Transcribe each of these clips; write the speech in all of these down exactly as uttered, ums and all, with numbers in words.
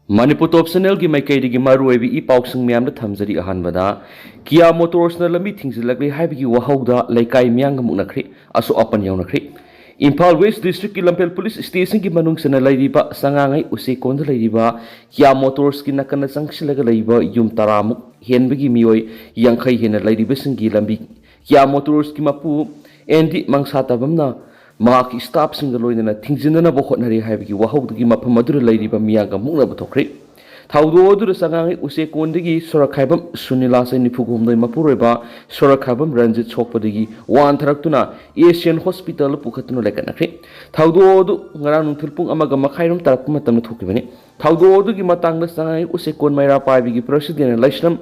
ꯃꯅꯤꯄꯨꯔ ꯇꯣꯞ ꯆꯦꯅꯦꯜꯒꯤ ꯃꯥꯏꯀꯩꯗꯒꯤ ꯃꯔꯨꯑꯣꯏꯕ ꯏ ꯄꯥꯎꯁꯤꯡ ꯃꯌꯥꯝꯗ ꯊꯝꯖꯔꯤ꯫ ꯑꯍꯥꯟꯕꯗ, ꯀꯤꯌꯥ ꯃꯣꯇꯣꯔꯁꯅ ꯂꯝꯕꯤ ꯊꯤꯡꯖꯤꯜꯂꯛꯂꯦ ꯍꯥꯏꯕꯒꯤ ꯋꯥꯍꯧꯗ ꯂꯩꯀꯥꯏ ꯃꯤꯌꯥꯝꯒ ꯃꯨꯛꯅꯈ꯭ꯔꯦ, ꯑꯁꯣꯛ ꯑꯄꯟ ꯌꯥꯎꯅꯈ꯭ꯔꯦ꯫ ꯏꯝꯐꯥꯜ ꯋꯦꯁ ꯗꯤꯁꯇ꯭ꯔꯤꯛꯀꯤ ꯂꯝꯐꯦꯜ ꯄꯨꯂꯤꯁ ꯁ꯭ꯇꯦꯁꯟꯒꯤ ꯃꯅꯨꯡ ꯆꯟꯅ ꯂꯩꯔꯤꯕ ꯁꯉꯥꯡꯉꯩ ꯎꯆꯦꯛꯀꯣꯟꯗ ꯂꯩꯔꯤꯕ ꯀꯤꯌꯥ ꯃꯣꯇꯣꯔꯁꯀꯤ ꯅꯥꯀꯟꯗ ꯆꯪꯁꯤꯜꯂꯒ ꯂꯩꯕ ꯌꯨꯝ ꯇꯔꯥꯃꯨꯛ ꯍꯦꯟꯕꯒꯤ ꯃꯤꯑꯣꯏ ꯌꯥꯡꯈꯩ ꯍꯦꯟꯅ ꯂꯩꯔꯤꯕꯁꯤꯡꯒꯤ ꯂꯝꯕꯤ ꯀꯤꯌꯥ ꯃꯣꯇꯣꯔꯁꯀꯤ ꯃꯄꯨ ꯑꯦꯟ ꯗꯤ ꯃꯪꯁꯥꯇꯕꯝꯅ ꯃꯍꯥꯛꯀꯤ ꯁ꯭ꯇꯥꯐꯁꯤꯡꯒ ꯂꯣꯏꯅꯅ ꯊꯤꯡꯖꯤꯟꯅꯅꯕ ꯍꯣꯠꯅꯔꯤ ꯍꯥꯏꯕꯒꯤ ꯋꯥꯍꯧꯗꯒꯤ ꯃꯐꯝ ꯑꯗꯨꯗ ꯂꯩꯔꯤꯕ ꯃꯤꯌꯥꯝꯒ ꯃꯨꯛꯅꯕ ꯊꯣꯛꯈ꯭ꯔꯦ꯫ ꯊꯧꯗꯣꯛ ꯑꯗꯨꯗ ꯁꯉꯥꯡꯉꯩ ꯎꯆꯦꯛꯀꯣꯟꯗꯒꯤ ꯁꯣꯔꯛꯈꯥꯏꯕꯝ ꯁꯨꯅꯤꯂꯥ, ꯆꯍꯤ ꯅꯤꯐꯨ ꯍꯨꯝꯗꯣꯏ, ꯃꯄꯨꯔꯣꯏꯕ ꯁꯣꯔꯛꯈꯥꯏꯕꯝ ꯔꯟꯖꯤꯠ ꯁꯣꯛꯄꯗꯒꯤ ꯋꯥꯟꯊꯔꯛꯇꯨꯅ ꯑꯦꯁꯤꯌꯥꯟ ꯍꯣꯁꯄꯤꯇꯥꯜꯗ ꯄꯨꯈꯠꯇꯨꯅ ꯂꯩꯈꯠꯅꯈ꯭ꯔꯦ꯫ ꯊꯧꯗꯣꯛ ꯑꯗꯨ ꯉꯔꯥꯡ ꯅꯨꯡꯊꯤꯜ ꯄꯨꯡ ꯑꯃꯒ ꯃꯈꯥꯏꯔꯣꯝ ꯇꯥꯔꯛꯄ ꯃꯇꯝꯗ ꯊꯣꯛꯈꯤꯕꯅꯤ꯫ ꯊꯧꯗꯣꯛ ꯑꯗꯨꯒꯤ ꯃꯇꯥꯡꯗ ꯁꯉꯥꯏ ꯎꯆꯦꯛꯀꯣꯟ ꯃꯩꯔꯥ ꯄꯥꯏꯕꯤꯒꯤ ꯄ꯭ꯔꯁꯤꯗꯦꯟ ꯂꯩꯁ꯭ꯔꯝ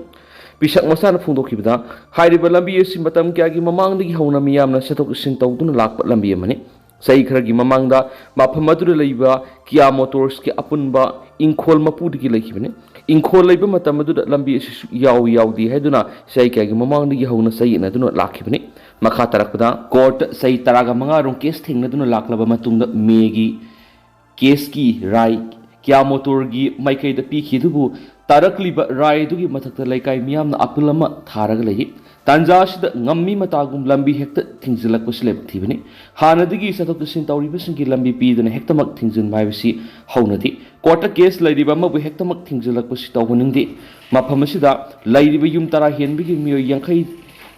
ꯄꯤꯁꯛ ꯃꯆꯥꯅ ꯐꯣꯡꯗꯣꯛꯈꯤꯕꯗ, ꯍꯥꯏꯔꯤꯕ ꯂꯝꯕꯤ ꯑꯁꯤ ꯃꯇꯝ ꯀꯌꯥꯒꯤ ꯃꯃꯥꯡꯗꯒꯤ ꯍꯧꯅ ꯃꯤꯌꯥꯝꯅ ꯆꯠꯊꯣꯛ ꯆꯠꯁꯤꯟ ꯇꯧꯗꯨꯅ ꯂꯥꯛꯄ ꯂꯝꯕꯤ ꯑꯃꯅꯤ꯫ ꯆꯍꯤ ꯈꯔꯒꯤ ꯃꯃꯥꯡꯗ ꯃꯐꯝ ꯑꯗꯨꯗ ꯂꯩꯕ ꯀꯤꯌꯥ ꯃꯣꯇꯣꯔꯁꯀꯤ ꯑꯄꯨꯟꯕ ꯏꯪꯈꯣꯜ ꯃꯄꯨꯗꯒꯤ ꯂꯩꯈꯤꯕꯅꯤ꯫ ꯏꯪꯈꯣꯜ ꯂꯩꯕ ꯃꯇꯝ ꯑꯗꯨꯗ ꯂꯝꯕꯤ ꯑꯁꯤꯁꯨ ꯌꯥꯎ ꯌꯥꯎꯗꯦ ꯍꯥꯏꯗꯨꯅ ꯆꯍꯤ ꯀꯌꯥꯒꯤ ꯃꯃꯥꯡꯗꯒꯤ ꯍꯧꯅ ꯆꯌꯦꯠꯅꯗꯨꯅ ꯂꯥꯛꯈꯤꯕꯅꯤ꯫ ꯃꯈꯥ ꯇꯥꯔꯛꯄꯗ, ꯀꯣꯔꯠꯇ ꯆꯍꯤ ꯇꯔꯥꯒ ꯃꯉꯥ ꯔꯣꯝ ꯀꯦꯁ ꯊꯦꯡꯅꯗꯨꯅ ꯂꯥꯛꯂꯕ ꯃꯇꯨꯡꯗ ꯃꯦꯒꯤ ꯀꯦꯁꯀꯤ ꯔꯥꯏ ꯀꯤꯌꯥ ꯃꯣꯇꯣꯔꯒꯤ ꯃꯥꯏꯀꯩꯗ ꯄꯤꯈꯤ, ꯑꯗꯨꯕꯨ ꯇꯥꯔꯛꯂꯤꯕ ꯔꯥꯏ ꯑꯗꯨꯒꯤ ꯃꯊꯛꯇ ꯂꯩꯀꯥꯏ ꯃꯤꯌꯥꯝꯅ ꯑꯄꯤꯜ ꯑꯃ ꯊꯥꯔꯒ ꯂꯩꯔꯤ꯫ ꯇꯥꯟꯖꯥ ꯑꯁꯤꯗ ꯉꯝꯃꯤ ꯃꯇꯥꯒꯨꯝ ꯂꯝꯕꯤ ꯍꯦꯛꯇ ꯊꯤꯡꯖꯤꯜꯂꯛꯄꯁꯤ ꯂꯥꯏꯕꯛ ꯊꯤꯕꯅꯤ꯫ ꯍꯥꯟꯅꯗꯒꯤ ꯆꯠꯊꯣꯛ ꯆꯠꯁꯤꯟ ꯇꯧꯔꯤꯕꯁꯤꯡꯒꯤ ꯂꯝꯕꯤ ꯄꯤꯗꯨꯅ ꯍꯦꯛꯇꯃꯛ ꯊꯤꯡꯖꯤꯟꯕ ꯍꯥꯏꯕꯁꯤ ꯍꯧꯅꯗꯦ꯫ ꯀꯣꯔꯠꯇ ꯀꯦꯁ ꯂꯩꯔꯤꯕ ꯑꯃꯕꯨ ꯍꯦꯛꯇꯃꯛ ꯊꯤꯡꯖꯤꯜꯂꯛꯄꯁꯤ ꯇꯧꯍꯟꯅꯤꯡꯗꯦ꯫ ꯃꯐꯝ ꯑꯁꯤꯗ ꯂꯩꯔꯤꯕ ꯌꯨꯝ ꯇꯔꯥ ꯍꯦꯟꯕꯒꯤ ꯃꯤꯑꯣꯏ ꯌꯥꯡꯈꯩ,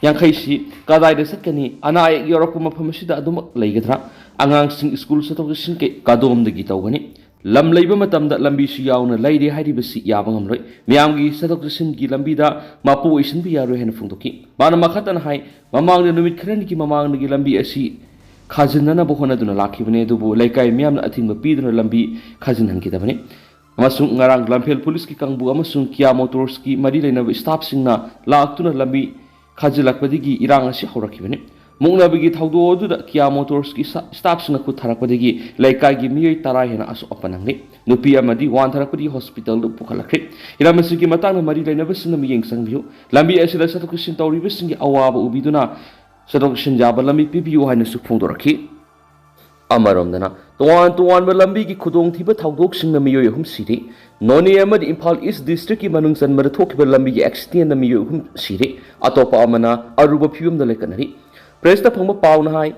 ꯌꯥꯡꯈꯩꯁꯤ ꯀꯗꯥꯏꯗ ꯆꯠꯀꯅꯤ? ꯑꯅꯥ ꯑꯌꯦꯛ ꯌꯥꯎꯔꯛꯄ ꯃꯐꯝ ꯑꯁꯤꯗ ꯑꯗꯨꯃꯛ ꯂꯩꯒꯗ꯭ꯔꯥ? ꯑꯉꯥꯡꯁꯤꯡ ꯁ꯭ꯀꯨꯜ ꯆꯠꯊꯣꯛ ꯆꯠꯁꯤꯟ ꯀꯩ-, ꯀꯗꯣꯝꯗꯒꯤ ꯇꯧꯒꯅꯤ? ꯂꯝ ꯂꯩꯕ ꯃꯇꯝꯗ ꯂꯝꯕꯤꯁꯨ ꯌꯥꯎꯅ ꯂꯩꯔꯦ ꯍꯥꯏꯔꯤꯕꯁꯤ ꯌꯥꯕ ꯉꯝꯂꯣꯏ꯫ ꯃꯤꯌꯥꯝꯒꯤ ꯆꯠꯊꯣꯛ ꯆꯠꯁꯤꯟꯒꯤ ꯂꯝꯕꯤꯗ ꯃꯄꯨ ꯑꯣꯏꯁꯤꯟꯕ ꯌꯥꯔꯣꯏ ꯍꯥꯏꯅ ꯐꯣꯡꯗꯣꯛꯈꯤ꯫ ꯃꯥꯅ ꯃꯈꯥ ꯇꯥꯅ ꯍꯥꯏ, ꯃꯃꯥꯡꯗ ꯅꯨꯃꯤꯠ ꯈꯔꯅꯤꯒꯤ ꯃꯃꯥꯡꯗꯒꯤ ꯂꯝꯕꯤ ꯑꯁꯤ ꯈꯥꯖꯤꯟꯅꯅꯕ ꯍꯣꯠꯅꯗꯨꯅ ꯂꯥꯛꯈꯤꯕꯅꯤ, ꯑꯗꯨꯕꯨ ꯂꯩꯀꯥꯏ ꯃꯤꯌꯥꯝꯅ ꯑꯊꯤꯡꯕ ꯄꯤꯗꯨꯅ ꯂꯝꯕꯤ ꯈꯥꯖꯤꯟꯍꯟꯈꯤꯗꯕꯅꯤ꯫ ꯑꯃꯁꯨꯡ ꯉꯔꯥꯡ ꯂꯝꯐꯦꯜ ꯄꯨꯂꯤꯁꯀꯤ ꯀꯥꯡꯕꯨ ꯑꯃꯁꯨꯡ ꯀꯤꯌꯥ ꯃꯣꯇꯣꯔꯁꯀꯤ ꯃꯔꯤ ꯂꯩꯅꯕ ꯁ꯭ꯇꯥꯐꯁꯤꯡꯅ ꯂꯥꯛꯇꯨꯅ ꯂꯝꯕꯤ ꯈꯥꯖꯤꯜꯂꯛꯄꯗꯒꯤ ꯏꯔꯥꯡ ꯑꯁꯤ ꯍꯧꯔꯛꯈꯤꯕꯅꯤ꯫ ꯃꯨꯛꯅꯕꯒꯤ ꯊꯧꯗꯣꯛ ꯑꯗꯨꯗ ꯀꯤꯌꯥ ꯃꯣꯇꯣꯔꯁꯀꯤ ꯁ-, ꯁ꯭ꯇꯥꯐꯁꯤꯡꯅ ꯈꯨꯠ ꯊꯥꯔꯛꯄꯗꯒꯤ ꯂꯩꯀꯥꯏꯒꯤ ꯃꯤꯑꯣꯏ ꯇꯔꯥ ꯍꯦꯟꯅ ꯑꯁꯣꯛ ꯑꯄꯟ ꯅꯪꯂꯤ꯫ ꯅꯨꯄꯤ ꯑꯃꯗꯤ ꯋꯥꯟꯊꯔꯛꯄꯗꯒꯤ ꯍꯣꯁꯄꯤꯇꯥꯜꯗ ꯄꯨꯈꯠꯂꯛꯈ꯭ꯔꯦ꯫ ꯍꯤꯔꯝ ꯑꯁꯤꯒꯤ ꯃꯇꯥꯡꯗ ꯃꯔꯤ ꯂꯩꯅꯕꯁꯤꯡꯅ ꯃꯤꯠꯌꯦꯡ ꯆꯪꯕꯤꯌꯨ꯫ ꯂꯝꯕꯤ ꯑꯁꯤꯗ ꯆꯠꯊꯣꯛ ꯆꯠꯁꯤꯟ ꯇꯧꯔꯤꯕꯁꯤꯡꯒꯤ ꯑꯋꯥꯕ ꯎꯕꯤꯗꯨꯅ ꯆꯠꯊꯣꯛ ꯆꯠꯁꯤꯟ ꯌꯥꯕ ꯂꯝꯕꯤ ꯄꯤꯕꯤꯌꯨ ꯍꯥꯏꯅꯁꯨ ꯐꯣꯡꯗꯣꯔꯛꯈꯤ꯫ ꯑꯃꯔꯣꯝꯗꯅ, ꯇꯣꯉꯥꯟ ꯇꯣꯉꯥꯟꯕ ꯂꯝꯕꯤꯒꯤ ꯈꯨꯗꯣꯡꯊꯤꯕ ꯊꯧꯗꯣꯛꯁꯤꯡꯅ ꯃꯤꯑꯣꯏ ꯑꯍꯨꯝ ꯁꯤꯔꯦ꯫ ꯅꯣꯅꯦ ꯑꯃꯗꯤ ꯏꯝꯐꯥꯜ ꯏꯁ ꯗꯤꯁꯇ꯭ꯔꯤꯛꯀꯤ ꯃꯅꯨꯡ ꯆꯟꯕꯗ ꯊꯣꯛꯈꯤꯕ ꯂꯝꯕꯤꯒꯤ ꯑꯦꯛꯁꯤꯗꯦꯟꯗ ꯃꯤꯑꯣꯏ ꯑꯍꯨꯝ ꯁꯤꯔꯦ꯫ ꯑꯇꯣꯞꯄ ꯑꯃꯅ ꯑꯔꯨꯕ ꯐꯤꯕꯝꯗ ꯂꯩꯈꯠꯅꯔꯤ꯫ ꯄ꯭ꯔꯦꯁꯇ ꯐꯪꯕ ꯄꯥꯎꯅ ꯍꯥꯏ,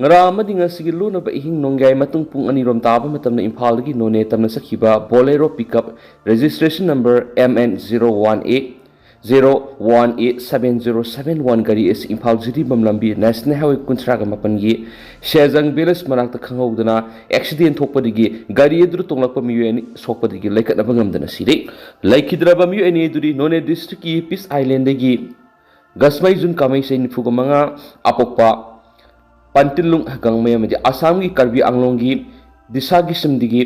ꯉꯔꯥꯡ ꯑꯃꯗꯤ ꯉꯁꯤꯒꯤ ꯂꯣꯟꯅꯕ ꯑꯍꯤꯡ ꯅꯣꯡꯌꯥꯏ ꯃꯇꯨꯡ ꯄꯨꯡ ꯑꯅꯤꯔꯣꯝ ꯇꯥꯕ ꯃꯇꯝꯗ ꯏꯝꯐꯥꯜꯗꯒꯤ ꯅꯣꯅꯦ ꯇꯝꯅ ꯆꯠꯈꯤꯕ Bolero pickup registration number M N zero one eight zero one eight seven zero seven one ꯒꯥꯔꯤ ꯑꯁꯤ ꯏꯝꯐꯥꯜ ꯖꯤꯔꯤꯕꯥꯝ ꯂꯝꯕꯤ ꯅꯦꯁꯅꯦꯜ ꯍꯥꯏꯋꯦ ꯀꯨꯟꯊ꯭ꯔꯥꯒ ꯃꯥꯄꯟꯒꯤ ꯁꯦꯖꯪ ꯚꯤꯂꯦꯖ ꯃꯅꯥꯛꯇ ꯈꯪꯍꯧꯗꯅ ꯑꯦꯛꯁꯤꯗꯦꯟ ꯊꯣꯛꯄꯗꯒꯤ ꯒꯥꯔꯤ ꯑꯗꯨꯗ ꯇꯣꯡꯂꯛꯄ ꯃꯤꯑꯣꯏ ꯑꯅꯤ ꯁꯣꯛꯄꯗꯒꯤ ꯂꯩꯈꯠꯅꯕ ꯉꯝꯗꯅ ꯁꯤꯔꯦ꯫ ꯂꯩꯈꯤꯗ꯭ꯔꯕ ꯃꯤꯑꯣꯏ ꯑꯅꯤ ꯑꯗꯨꯗꯤ ꯅꯣꯅꯦ ꯗꯤꯁꯇ꯭ꯔꯤꯛꯀꯤ ꯄꯤꯁ ꯑꯥꯏꯂꯦꯟꯗꯒꯤ ꯒꯁꯃꯩꯖꯨꯟ ꯀꯥꯃꯩ ꯆꯍꯤ ꯅꯤꯐꯨꯒ ꯃꯉꯥ ꯑꯄꯣꯛꯄ ꯄꯟꯇꯤꯜꯂꯨꯡ ꯒꯥꯡꯃꯩ ꯑꯃꯗꯤ ꯑꯁꯥꯝꯒꯤ ꯀꯥꯔꯕꯤ ꯑꯪꯂꯣꯡꯒꯤ ꯗꯤꯁꯥꯒꯤꯁꯤꯝꯗꯒꯤ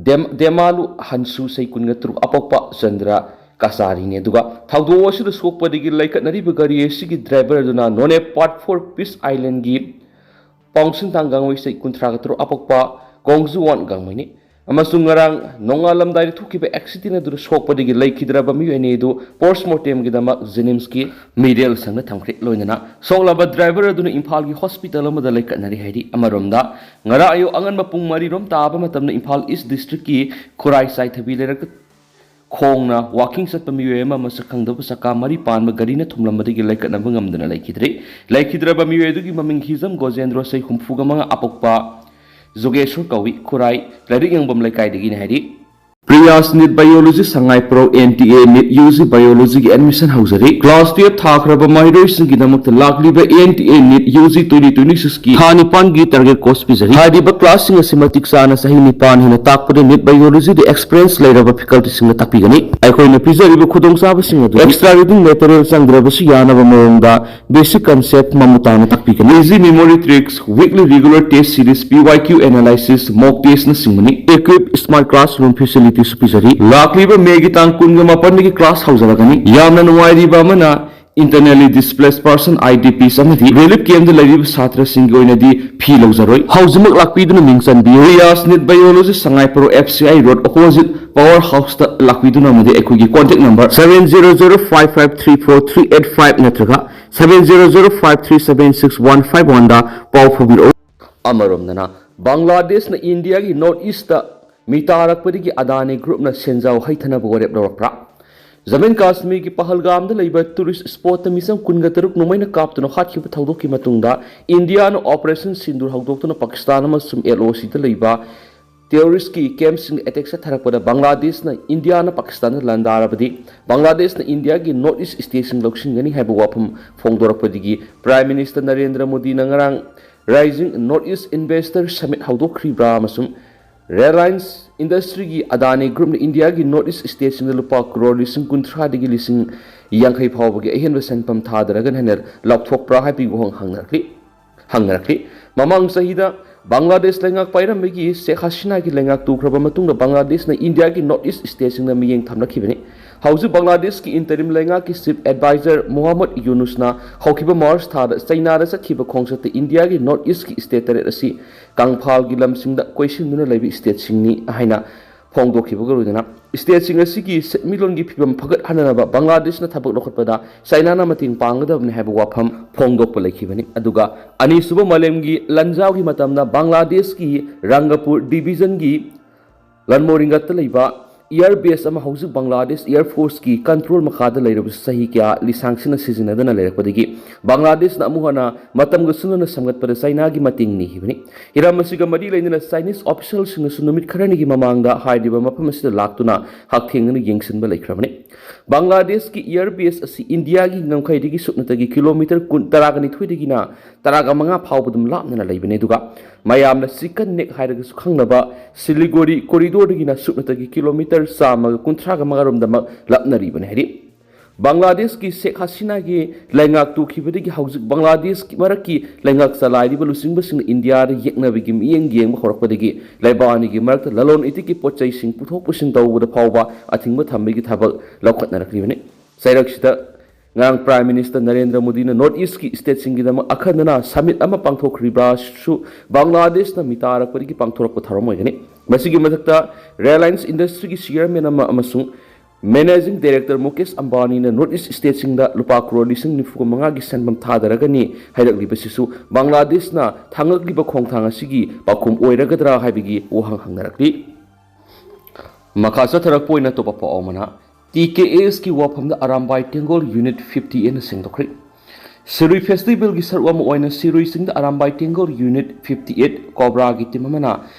ꯗꯦꯝ-, ꯗꯦꯃꯥꯂꯨ ꯍꯟꯁꯨ ꯆꯍꯤ ꯀꯨꯟꯒ ꯇꯔꯨꯛ ꯑꯄꯣꯛꯄ ꯆꯟꯗ꯭ꯔ ꯀꯆꯥꯔꯤꯅꯤ꯫ ꯑꯗꯨꯒ ꯊꯧꯗꯣꯛ ꯑꯁꯤꯗ ꯁꯣꯛꯄꯗꯒꯤ ꯂꯩꯈꯠꯅꯔꯤꯕ ꯒꯥꯔꯤ ꯑꯁꯤꯒꯤ ꯗ꯭ꯔꯥꯏꯚꯔ ꯑꯗꯨꯅ ꯅꯣꯅꯦ ꯄꯥꯔꯠ ꯐꯣꯔ ꯄꯤꯁ ꯑꯥꯏꯂꯦꯟꯒꯤ ꯄꯥꯎꯁꯤꯟꯊꯥꯡ ꯒꯥꯡꯃꯩ ꯆꯍꯤ ꯀꯨꯟꯊ꯭ꯔꯥꯒ ꯇꯔꯨꯛ ꯑꯄꯣꯛꯄ ꯀꯣꯡꯖꯨꯋꯥꯟ ꯒꯥꯡꯃꯩꯅꯤ꯫ ꯑꯃꯁꯨꯡ ꯉꯔꯥꯡ ꯅꯣꯡꯉꯥꯜꯂꯝꯗꯥꯏꯗ ꯊꯣꯛꯈꯤꯕ ꯑꯦꯛꯁꯤꯗꯦꯟ ꯑꯗꯨꯗ ꯁꯣꯛꯄꯗꯒꯤ ꯂꯩꯈꯤꯗ꯭ꯔꯕ ꯃꯤꯑꯣꯏ ꯑꯅꯤ ꯑꯗꯨ ꯄꯣꯁꯠꯃꯣꯔꯇꯦꯝꯒꯤꯗꯃꯛ ꯖꯦꯅꯤꯝꯁꯀꯤ ꯃꯤꯔꯦꯜ ꯁꯪꯗ ꯊꯝꯈ꯭ꯔꯦ꯫ ꯂꯣꯏꯅꯅ ꯁꯣꯛꯂꯕ ꯗ꯭ꯔꯥꯏꯚꯔ ꯑꯗꯨꯅ ꯏꯝꯐꯥꯜꯒꯤ ꯍꯣꯁꯄꯤꯇꯥꯜ ꯑꯃꯗ ꯂꯩꯈꯠꯅꯔꯤ ꯍꯥꯏꯔꯤ꯫ ꯑꯃꯔꯣꯝꯗ, ꯉꯔꯥꯡ ꯑꯌꯨꯛ ꯑꯉꯟꯕ ꯄꯨꯡ ꯃꯔꯤꯔꯣꯝ ꯇꯥꯕ ꯃꯇꯝꯗ ꯏꯝꯐꯥꯜ ꯏꯁ ꯗꯤꯁꯇ꯭ꯔꯤꯛꯀꯤ ꯈꯨꯔꯥꯏ ꯆꯥꯏꯊꯕꯤ ꯂꯩꯔꯛ ꯈꯣꯡꯅ ꯋꯥꯀꯤꯡ ꯆꯠꯄ ꯃꯤꯑꯣꯏ ꯑꯃ ꯃꯁꯛ ꯈꯪꯗꯕ ꯆꯀꯥ ꯃꯔꯤ ꯄꯥꯟꯕ ꯒꯥꯔꯤꯅ ꯊꯨꯝꯂꯝꯕꯗꯒꯤ ꯂꯩꯈꯠꯅꯕ ꯉꯝꯗꯅ ꯂꯩꯈꯤꯗ꯭ꯔꯦ꯫ ꯂꯩꯈꯤꯗ꯭ꯔꯕ ꯃꯤꯑꯣꯏ ꯑꯗꯨꯒꯤ ꯃꯃꯤꯡ ꯍꯤꯖꯝ ꯒꯣꯖꯦꯟꯗ꯭ꯔꯣ, ꯆꯍꯤ ꯍꯨꯝꯐꯨꯒ ꯃꯉꯥ ꯑꯄꯣꯛꯄ ꯖꯨꯒꯦꯁꯣꯔ ꯀꯧꯏ, ꯈꯨꯔꯥꯏ ꯂꯥꯏꯔꯤꯛ ꯌꯦꯡꯐꯝ ꯂꯩꯀꯥꯏꯗꯒꯤꯅꯤ ꯍꯥꯏꯔꯤ꯫ ꯄ꯭ꯔꯤꯌꯥꯁ ꯅꯤꯠ ꯕꯥꯏꯑꯣꯂꯣꯖꯤ ꯁꯉꯥꯏꯄ꯭ꯔꯧ N T A NEET U G ꯕꯥꯏꯑꯣꯂꯣꯖꯤꯒꯤ ꯑꯦꯗꯃꯤꯁꯟ ꯍꯧꯖꯔꯤ꯫ ꯀ꯭ꯂꯥꯁ ꯇꯨꯌꯦꯜꯞ ꯊꯥꯈ꯭ꯔꯕ ꯃꯍꯩꯔꯣꯏꯁꯤꯡꯒꯤꯗꯃꯛꯇ ꯂꯥꯛꯂꯤꯕ N T A NEET U G twenty twenty six ꯀꯤ ꯊꯥ ꯅꯤꯄꯥꯟꯒꯤ target course ꯄꯤꯖꯔꯤ꯫ ꯍꯥꯏꯔꯤꯕ ꯀ꯭ꯂꯥꯁꯁꯤꯡ ꯑꯁꯤ ꯃꯇꯤꯛ ꯆꯥꯅ ꯆꯍꯤ ꯅꯤꯄꯥꯟ ꯍꯦꯟꯅ ꯇꯥꯛꯄꯗ ꯅꯤꯠ ꯕꯥꯏꯑꯣꯂꯣꯖꯤꯗ ꯑꯦꯛꯁꯄꯤꯔꯤꯌꯦꯟꯁ ꯂꯩꯔꯕ ꯐꯦꯀꯜꯇꯤꯁꯤꯡꯅ ꯇꯥꯛꯄꯤꯒꯅꯤ꯫ ꯑꯩꯈꯣꯏꯅ ꯄꯤꯖꯔꯤꯕ ꯈꯨꯗꯣꯡꯆꯥꯕꯁꯤꯡ ꯑꯗꯨ extra reading material ꯆꯪꯗ꯭ꯔꯕꯁꯨ ꯌꯥꯅꯕ ꯃꯑꯣꯡꯗ basic concept ꯃꯃꯨꯠ ꯇꯥꯅ ꯇꯥꯛꯄꯤꯒꯅꯤ꯫ Easy memory tricks, weekly regular test series, P Y Q analysis, mock test ꯅꯆꯤꯡꯕꯅꯤ꯫ Equip smart classroom facilities ꯄꯤꯖꯔꯤ꯫ ꯂꯥꯛꯂꯤꯕ ꯃꯦꯒꯤ ꯇꯥꯡ ꯀꯨꯟꯒ ꯃꯥꯄꯟꯗꯒꯤ ꯀ꯭ꯂꯥꯁ ꯍꯧꯖꯔꯒꯅꯤ꯫ ꯌꯥꯝꯅ ꯅꯨꯡꯉꯥꯏꯔꯤꯕ ꯑꯃꯅ, internally displaced person, I D Ps ꯑꯃꯗꯤ relief camp ꯗ ꯂꯩꯔꯤꯕ ꯁꯥꯇ꯭ꯔꯁꯤꯡꯒꯤ ꯑꯣꯏꯅꯗꯤ ꯐꯤ ꯂꯧꯖꯔꯣꯏ꯫ ꯍꯧꯖꯤꯛꯃꯛ ꯂꯥꯛꯄꯤꯗꯨꯅ ꯃꯤꯡ ꯆꯟꯕꯤꯌꯨ꯫ ꯔꯤꯌꯥꯁ ꯅꯤꯠ ꯕꯥꯏꯑꯣꯂꯣꯖꯤ, ꯁꯉꯥꯏꯄ꯭ꯔꯧ F C I road opposite power house ꯇ ꯂꯥꯛꯄꯤꯗꯨꯅ ꯑꯃꯗꯤ ꯑꯩꯈꯣꯏꯒꯤ contact number seven zero zero five five three four three eight five ꯅꯠꯇ꯭ꯔꯒ seven zero zero five three seven six one five one ꯗ ꯄꯥꯎ ꯐꯥꯎꯕꯤꯔꯛꯎ꯫ ꯑꯃꯔꯣꯝꯗꯅ, ꯕꯪꯒ꯭ꯂꯥꯗꯦꯁꯅ ꯏꯟꯗꯤꯌꯥꯒꯤ north east ꯃꯤ ꯇꯥꯔꯛꯄꯗꯒꯤ ꯑꯗꯥꯅꯤ ꯒ꯭ꯔꯨꯞꯅ ꯁꯦꯟꯖꯥꯎ ꯍꯩꯊꯅꯕ ꯋꯥꯔꯦꯞ ꯂꯧꯔꯛꯄ꯭ꯔꯥ? ꯖꯃꯨ ꯀꯥꯁꯃꯤꯔꯒꯤ ꯄꯍꯜꯒꯥꯝꯗ ꯂꯩꯕ tourist ꯁ꯭ꯄꯣꯠꯇ ꯃꯤꯆꯝ ꯀꯨꯟꯒ ꯇꯔꯨꯛ ꯅꯣꯡꯃꯩꯅ ꯀꯥꯞꯇꯨꯅ ꯍꯥꯠꯈꯤꯕ ꯊꯧꯗꯣꯛꯀꯤ ꯃꯇꯨꯡꯗ ꯏꯟꯗꯤꯌꯥꯅ ꯑꯣꯄꯔꯦꯁꯟ ꯁꯤꯟꯗꯨꯔ ꯍꯧꯗꯣꯛꯇꯨꯅ ꯄꯥꯀꯤꯁꯇꯥꯟ ꯑꯃꯁꯨꯡ ꯑꯦꯜ ꯑꯣ ꯁꯤꯗ ꯂꯩꯕ ꯇꯦꯔꯣꯔꯤꯁꯀꯤ ꯀꯦꯝꯞꯁꯤꯡ ꯑꯦꯇꯦꯛ ꯆꯠꯊꯔꯛꯄꯗ ꯕꯪꯒ꯭ꯂꯥꯗꯦꯁꯅ ꯏꯟꯗꯤꯌꯥꯅ ꯄꯥꯀꯤꯁꯇꯥꯟꯗ ꯂꯥꯟꯗꯥꯔꯕꯗꯤ ꯕꯪꯒ꯭ꯂꯥꯗꯦꯁꯅ ꯏꯟꯗꯤꯌꯥꯒꯤ ꯅꯣꯔꯠ ꯏꯁ ꯁ꯭ꯇꯦꯠꯁꯤꯡ ꯂꯧꯁꯤꯟꯒꯅꯤ ꯍꯥꯏꯕ ꯋꯥꯐꯝ ꯐꯣꯡꯗꯣꯔꯛꯄꯗꯒꯤ ꯄ꯭ꯔꯥꯏꯝ ꯃꯤꯅꯤꯁꯇꯔ ꯅꯔꯦꯟꯗ꯭ꯔ ꯃꯣꯗꯤꯅ ꯉꯔꯥꯡ rising north east investor summit ꯍꯧꯗꯣꯛꯈ꯭ꯔꯤꯕ꯭ꯔꯥ ꯑꯃꯁꯨꯡ ꯔꯤꯂꯥꯌꯟꯁ ꯏꯟꯗꯁꯇ꯭ꯔꯤꯒꯤ ꯑꯗꯥꯅꯤ ꯒ꯭ꯔꯨꯞꯅ ꯏꯟꯗꯤꯌꯥꯒꯤ ꯅꯣꯔꯠ ꯏꯁ ꯁ꯭ꯇꯦꯠꯁꯤꯡꯗ ꯂꯨꯄꯥ ꯀ꯭ꯔꯣꯔ ꯂꯤꯁꯤꯡ ꯀꯨꯟꯊ꯭ꯔꯥꯗꯒꯤ ꯂꯤꯁꯤꯡ ꯌꯥꯡꯈꯩ ꯐꯥꯎꯕꯒꯤ ꯑꯍꯦꯟꯕ ꯁꯦꯟꯐꯝ ꯊꯥꯗꯔꯒꯅꯤ ꯍꯥꯏꯅ ꯂꯥꯎꯊꯣꯛꯄ꯭ꯔꯥ ꯍꯥꯏꯕꯒꯤ ꯋꯥꯍꯪ ꯍꯪꯅꯔꯛꯂꯤ꯫ ꯍꯪꯅꯔꯛꯂꯤ꯫ ꯃꯃꯥꯡ ꯆꯍꯤꯗ ꯕꯪꯒ꯭ꯂꯥꯗꯦꯁ ꯂꯩꯉꯥꯛ ꯄꯥꯏꯔꯝꯕꯒꯤ ꯁꯦꯈ ꯍꯁꯤꯅꯥꯒꯤ ꯂꯩꯉꯥꯛ ꯇꯨꯈ꯭ꯔꯕ ꯃꯇꯨꯡꯗ ꯕꯪꯒ꯭ꯂꯥꯗꯦꯁꯅ ꯏꯟꯗꯤꯌꯥꯒꯤ ꯅꯣꯔꯠ ꯏꯁ ꯁ꯭ꯇꯦꯠꯁꯤꯡꯗ ꯃꯤꯠꯌꯦꯡ ꯊꯝꯂꯛꯈꯤꯕꯅꯤ꯫ ꯍꯧꯖꯤꯛ ꯕꯪꯒ꯭ꯂꯥꯗꯦꯁꯀꯤ ꯏꯟꯇꯔꯤꯝ ꯂꯩꯉꯥꯛꯀꯤ ꯆꯤꯐ ꯑꯦꯗꯚꯥꯏꯖꯔ ꯃꯣꯍꯝꯃꯗ ꯌꯨꯅꯨꯁꯅ ꯍꯧꯈꯤꯕ ꯃꯥꯔꯆ ꯊꯥꯗ ꯆꯩꯅꯥꯗ ꯆꯠꯈꯤꯕ ꯈꯣꯡꯆꯠꯇ ꯏꯟꯗꯤꯌꯥꯒꯤ ꯅꯣꯔꯠ ꯏꯁꯀꯤ ꯁ꯭ꯇꯦꯠ ꯇꯔꯦꯠ ꯑꯁꯤ ꯀꯪꯐꯥꯜꯒꯤ ꯂꯝꯁꯤꯡꯗ ꯀꯣꯏꯁꯤꯟꯗꯨꯅ ꯂꯩꯕ ꯁ꯭ꯇꯦꯠꯁꯤꯡꯅꯤ ꯍꯥꯏꯅ ꯐꯣꯡꯗꯣꯛꯈꯤꯕꯒ ꯂꯣꯏꯅꯅ ꯁ꯭ꯇꯦꯠꯁꯤꯡ ꯑꯁꯤꯒꯤ ꯁꯦꯟꯃꯤꯠꯂꯣꯟꯒꯤ ꯐꯤꯕꯝ ꯐꯒꯠꯍꯟꯅꯕ ꯕꯪꯒ꯭ꯂꯥꯗꯦꯁꯅ ꯊꯕꯛ ꯂꯧꯈꯠꯄꯗ ꯆꯥꯏꯅꯥꯅ ꯃꯇꯦꯡ ꯄꯥꯡꯒꯗꯕꯅꯤ ꯍꯥꯏꯕ ꯋꯥꯐꯝ ꯐꯣꯡꯗꯣꯛꯄ ꯂꯩꯈꯤꯕꯅꯤ꯫ ꯑꯗꯨꯒ ꯑꯅꯤꯁꯨꯕ ꯃꯥꯂꯦꯝꯒꯤ ꯂꯥꯟꯖꯥꯎꯒꯤ ꯃꯇꯝꯗ ꯕꯪꯒ꯭ꯂꯥꯗꯦꯁꯀꯤ ꯔꯪꯒꯄꯨꯔ ꯗꯤꯕꯤꯖꯟꯒꯤ ꯂꯟꯃꯣꯔꯤꯡꯒꯠꯇ ꯂꯩꯕ ꯏꯌꯔ ꯕꯦꯁ ꯑꯃ ꯍꯧꯖꯤꯛ ꯕꯪꯒ꯭ꯂꯥꯗꯦꯁ ꯏꯌꯔ ꯐꯣꯔꯁꯀꯤ ꯀꯟꯇ꯭ꯔꯣꯜ ꯃꯈꯥꯗ ꯂꯩꯔꯕꯁꯨ ꯆꯍꯤ ꯀꯌꯥ ꯂꯤꯁꯥꯡꯁꯤꯟꯅ ꯁꯤꯖꯤꯟꯅꯗꯅ ꯂꯩꯔꯛꯄꯗꯒꯤ ꯕꯪꯒ꯭ꯂꯥꯗꯦꯁꯅ ꯑꯃꯨꯛ ꯍꯟꯅ ꯃꯇꯝꯒ ꯆꯨꯅꯅ ꯁꯦꯝꯒꯠꯄꯗ ꯆꯥꯏꯅꯥꯒꯤ ꯃꯇꯦꯡ ꯅꯤꯈꯤꯕꯅꯤ꯫ ꯍꯤꯔꯝ ꯑꯁꯤꯒ ꯃꯔꯤ ꯂꯩꯅꯅ ꯆꯥꯏꯅꯤꯁ ꯑꯣꯐꯤꯁꯤꯌꯦꯜꯁꯤꯡꯅꯁꯨ ꯅꯨꯃꯤꯠ ꯈꯔꯅꯤꯒꯤ ꯃꯃꯥꯡꯗ ꯍꯥꯏꯔꯤꯕ ꯃꯐꯝ ꯑꯁꯤꯗ ꯂꯥꯛꯇꯨꯅ ꯍꯛꯊꯦꯡꯅꯅ ꯌꯦꯡꯁꯤꯟꯕ ꯂꯩꯈ꯭ꯔꯕꯅꯤ꯫ ꯕꯪꯒ꯭ꯂꯥꯗꯦꯁꯀꯤ ꯏꯌꯔ ꯕꯦꯁ ꯑꯁꯤ ꯏꯟꯗꯤꯌꯥꯒꯤ ꯉꯝꯈꯩꯗꯒꯤ ꯁꯨꯞꯅꯇꯒꯤ ꯀꯤꯂꯣꯃꯤꯇꯔ ꯀꯨꯟ, ꯇꯔꯥꯒ ꯅꯤꯊꯣꯏꯗꯒꯤꯅ ꯇꯔꯥꯒ ꯃꯉꯥ ꯐꯥꯎꯕ ꯑꯗꯨꯝ ꯂꯥꯞꯅꯅ ꯂꯩꯕꯅꯤ꯫ ꯑꯗꯨꯒ ꯃꯌꯥꯝꯅ ꯆꯤꯀꯟ ꯅꯦꯛ ꯍꯥꯏꯔꯒꯁꯨ ꯈꯪꯅꯕ ꯁꯤꯂꯤꯒꯨꯔꯤ ꯀꯣꯔꯤꯗꯣꯔꯗꯒꯤꯅ ꯁꯨꯞꯅꯇꯒꯤ ꯀꯤꯂꯣꯃꯤꯇꯔ ꯆꯥꯝꯃꯒ ꯀꯨꯟꯊ꯭ꯔꯥꯒ ꯃꯉꯥꯔꯣꯝꯗꯃꯛ ꯂꯥꯞꯅꯔꯤꯕꯅꯤ꯫ ꯍꯥꯏꯗꯤ ꯕꯪꯒ꯭ꯂꯥꯗꯦꯁꯀꯤ ꯁꯦꯈ ꯍꯁꯤꯅꯥꯒꯤ ꯂꯩꯉꯥꯛ ꯇꯨꯈꯤꯕꯗꯒꯤ ꯍꯧꯖꯤꯛ ꯕꯪꯒ꯭ꯂꯥꯗꯦꯁꯀꯤ ꯃꯔꯛꯀꯤ ꯂꯩꯉꯥꯛ ꯆꯂꯥꯏꯔꯤꯕ ꯂꯨꯆꯤꯡꯕꯁꯤꯡꯅ ꯏꯟꯗꯤꯌꯥꯗ ꯌꯦꯛꯅꯕꯒꯤ ꯃꯤꯠꯌꯦꯡ ꯌꯦꯡꯕ ꯍꯧꯔꯛꯄꯗꯒꯤ ꯂꯩꯕꯥꯛ ꯑꯅꯤꯒꯤ ꯃꯔꯛꯇ ꯂꯂꯣꯟ ꯏꯇꯤꯛꯀꯤ ꯄꯣꯠ ꯆꯩꯁꯤꯡ ꯄꯨꯊꯣꯛ ꯄꯨꯁꯤꯟ ꯇꯧꯕꯗ ꯐꯥꯎꯕ ꯑꯊꯤꯡꯕ ꯊꯝꯕꯒꯤ ꯊꯕꯛ ꯂꯧꯈꯠꯅꯔꯛꯂꯤꯕꯅꯤ꯫ ꯆꯩꯔꯛꯁꯤꯗ ꯉꯔꯥꯡ ꯄ꯭ꯔꯥꯏꯝ ꯃꯤꯅꯤꯁꯇꯔ ꯅꯔꯦꯟꯗ꯭ꯔ ꯃꯣꯗꯤꯅ ꯅꯣꯔꯠ ꯏꯁꯀꯤ ꯁ꯭ꯇꯦꯠꯁꯤꯡꯒꯤꯗꯃꯛ ꯑꯈꯟꯅꯅ ꯁꯃꯤꯠ ꯑꯃ ꯄꯥꯡꯊꯣꯛꯈ꯭ꯔꯤꯕꯁꯨ ꯕꯪꯒ꯭ꯂꯥꯗꯦꯁꯅ ꯃꯤꯇꯥꯔꯛꯄꯗꯒꯤ ꯄꯥꯡꯊꯣꯔꯛꯄ ꯊꯧꯔꯝ ꯑꯣꯏꯒꯅꯤ꯫ ꯃꯁꯤꯒꯤ ꯃꯊꯛꯇ ꯔꯤꯂꯥꯌꯟꯁ ꯏꯟꯗꯁꯇ꯭ꯔꯤꯒꯤ ꯆꯤꯌꯔꯃꯦꯟ ꯑꯃ ꯑꯃꯁꯨꯡ Managing Director Mukesh ꯑꯝꯕꯥꯅꯤꯅ North East stateꯁꯤꯡꯗ ꯂꯨꯄꯥ ꯀ꯭ꯔꯣꯔ ꯂꯤꯁꯤꯡ ꯅꯤꯐꯨ ꯃꯉꯥꯒꯤ ꯁꯦꯟꯐꯝ ꯊꯥꯗꯔꯒꯅꯤ ꯍꯥꯏꯔꯛꯂꯤꯕꯁꯤꯁꯨ ꯕꯪꯒ꯭ꯂꯥꯗꯦꯁꯅ ꯊꯥꯡꯉꯛꯂꯤꯕ ꯈꯣꯡꯊꯥꯡ ꯑꯁꯤꯒꯤ ꯄꯥꯎꯈꯨꯝ ꯑꯣꯏꯔꯒꯗ꯭ꯔꯥ ꯍꯥꯏꯕꯒꯤ ꯋꯥꯍꯪ ꯍꯪꯅꯔꯛꯂꯤ꯫ ꯃꯈꯥ ꯆꯠꯊꯔꯛꯄ ꯑꯣꯏꯅ ꯑꯇꯣꯞꯄ ꯄꯥꯎ ꯑꯃꯅ, ꯇꯤ ꯀꯦ ꯑꯦꯁꯀꯤ ꯋꯥꯐꯝꯗ ꯑꯔꯥꯝꯕꯥꯏ ꯇꯦꯡꯒꯣꯜ Unit fifty eightꯅ ꯁꯦꯡꯗꯣꯛꯈ꯭ꯔꯦ꯫ ꯁꯤꯔꯨꯏ ꯐꯦꯁꯇꯤꯚꯦꯜꯒꯤ ꯁꯔꯨꯛ ꯑꯃ ꯑꯣꯏꯅ ꯁꯤꯔꯨꯏ ꯆꯤꯡꯗ Arambai Tenggol Unit fifty eight ꯀꯣꯕ꯭ꯔꯥꯒꯤ ꯇꯤꯝ ꯑꯃꯅ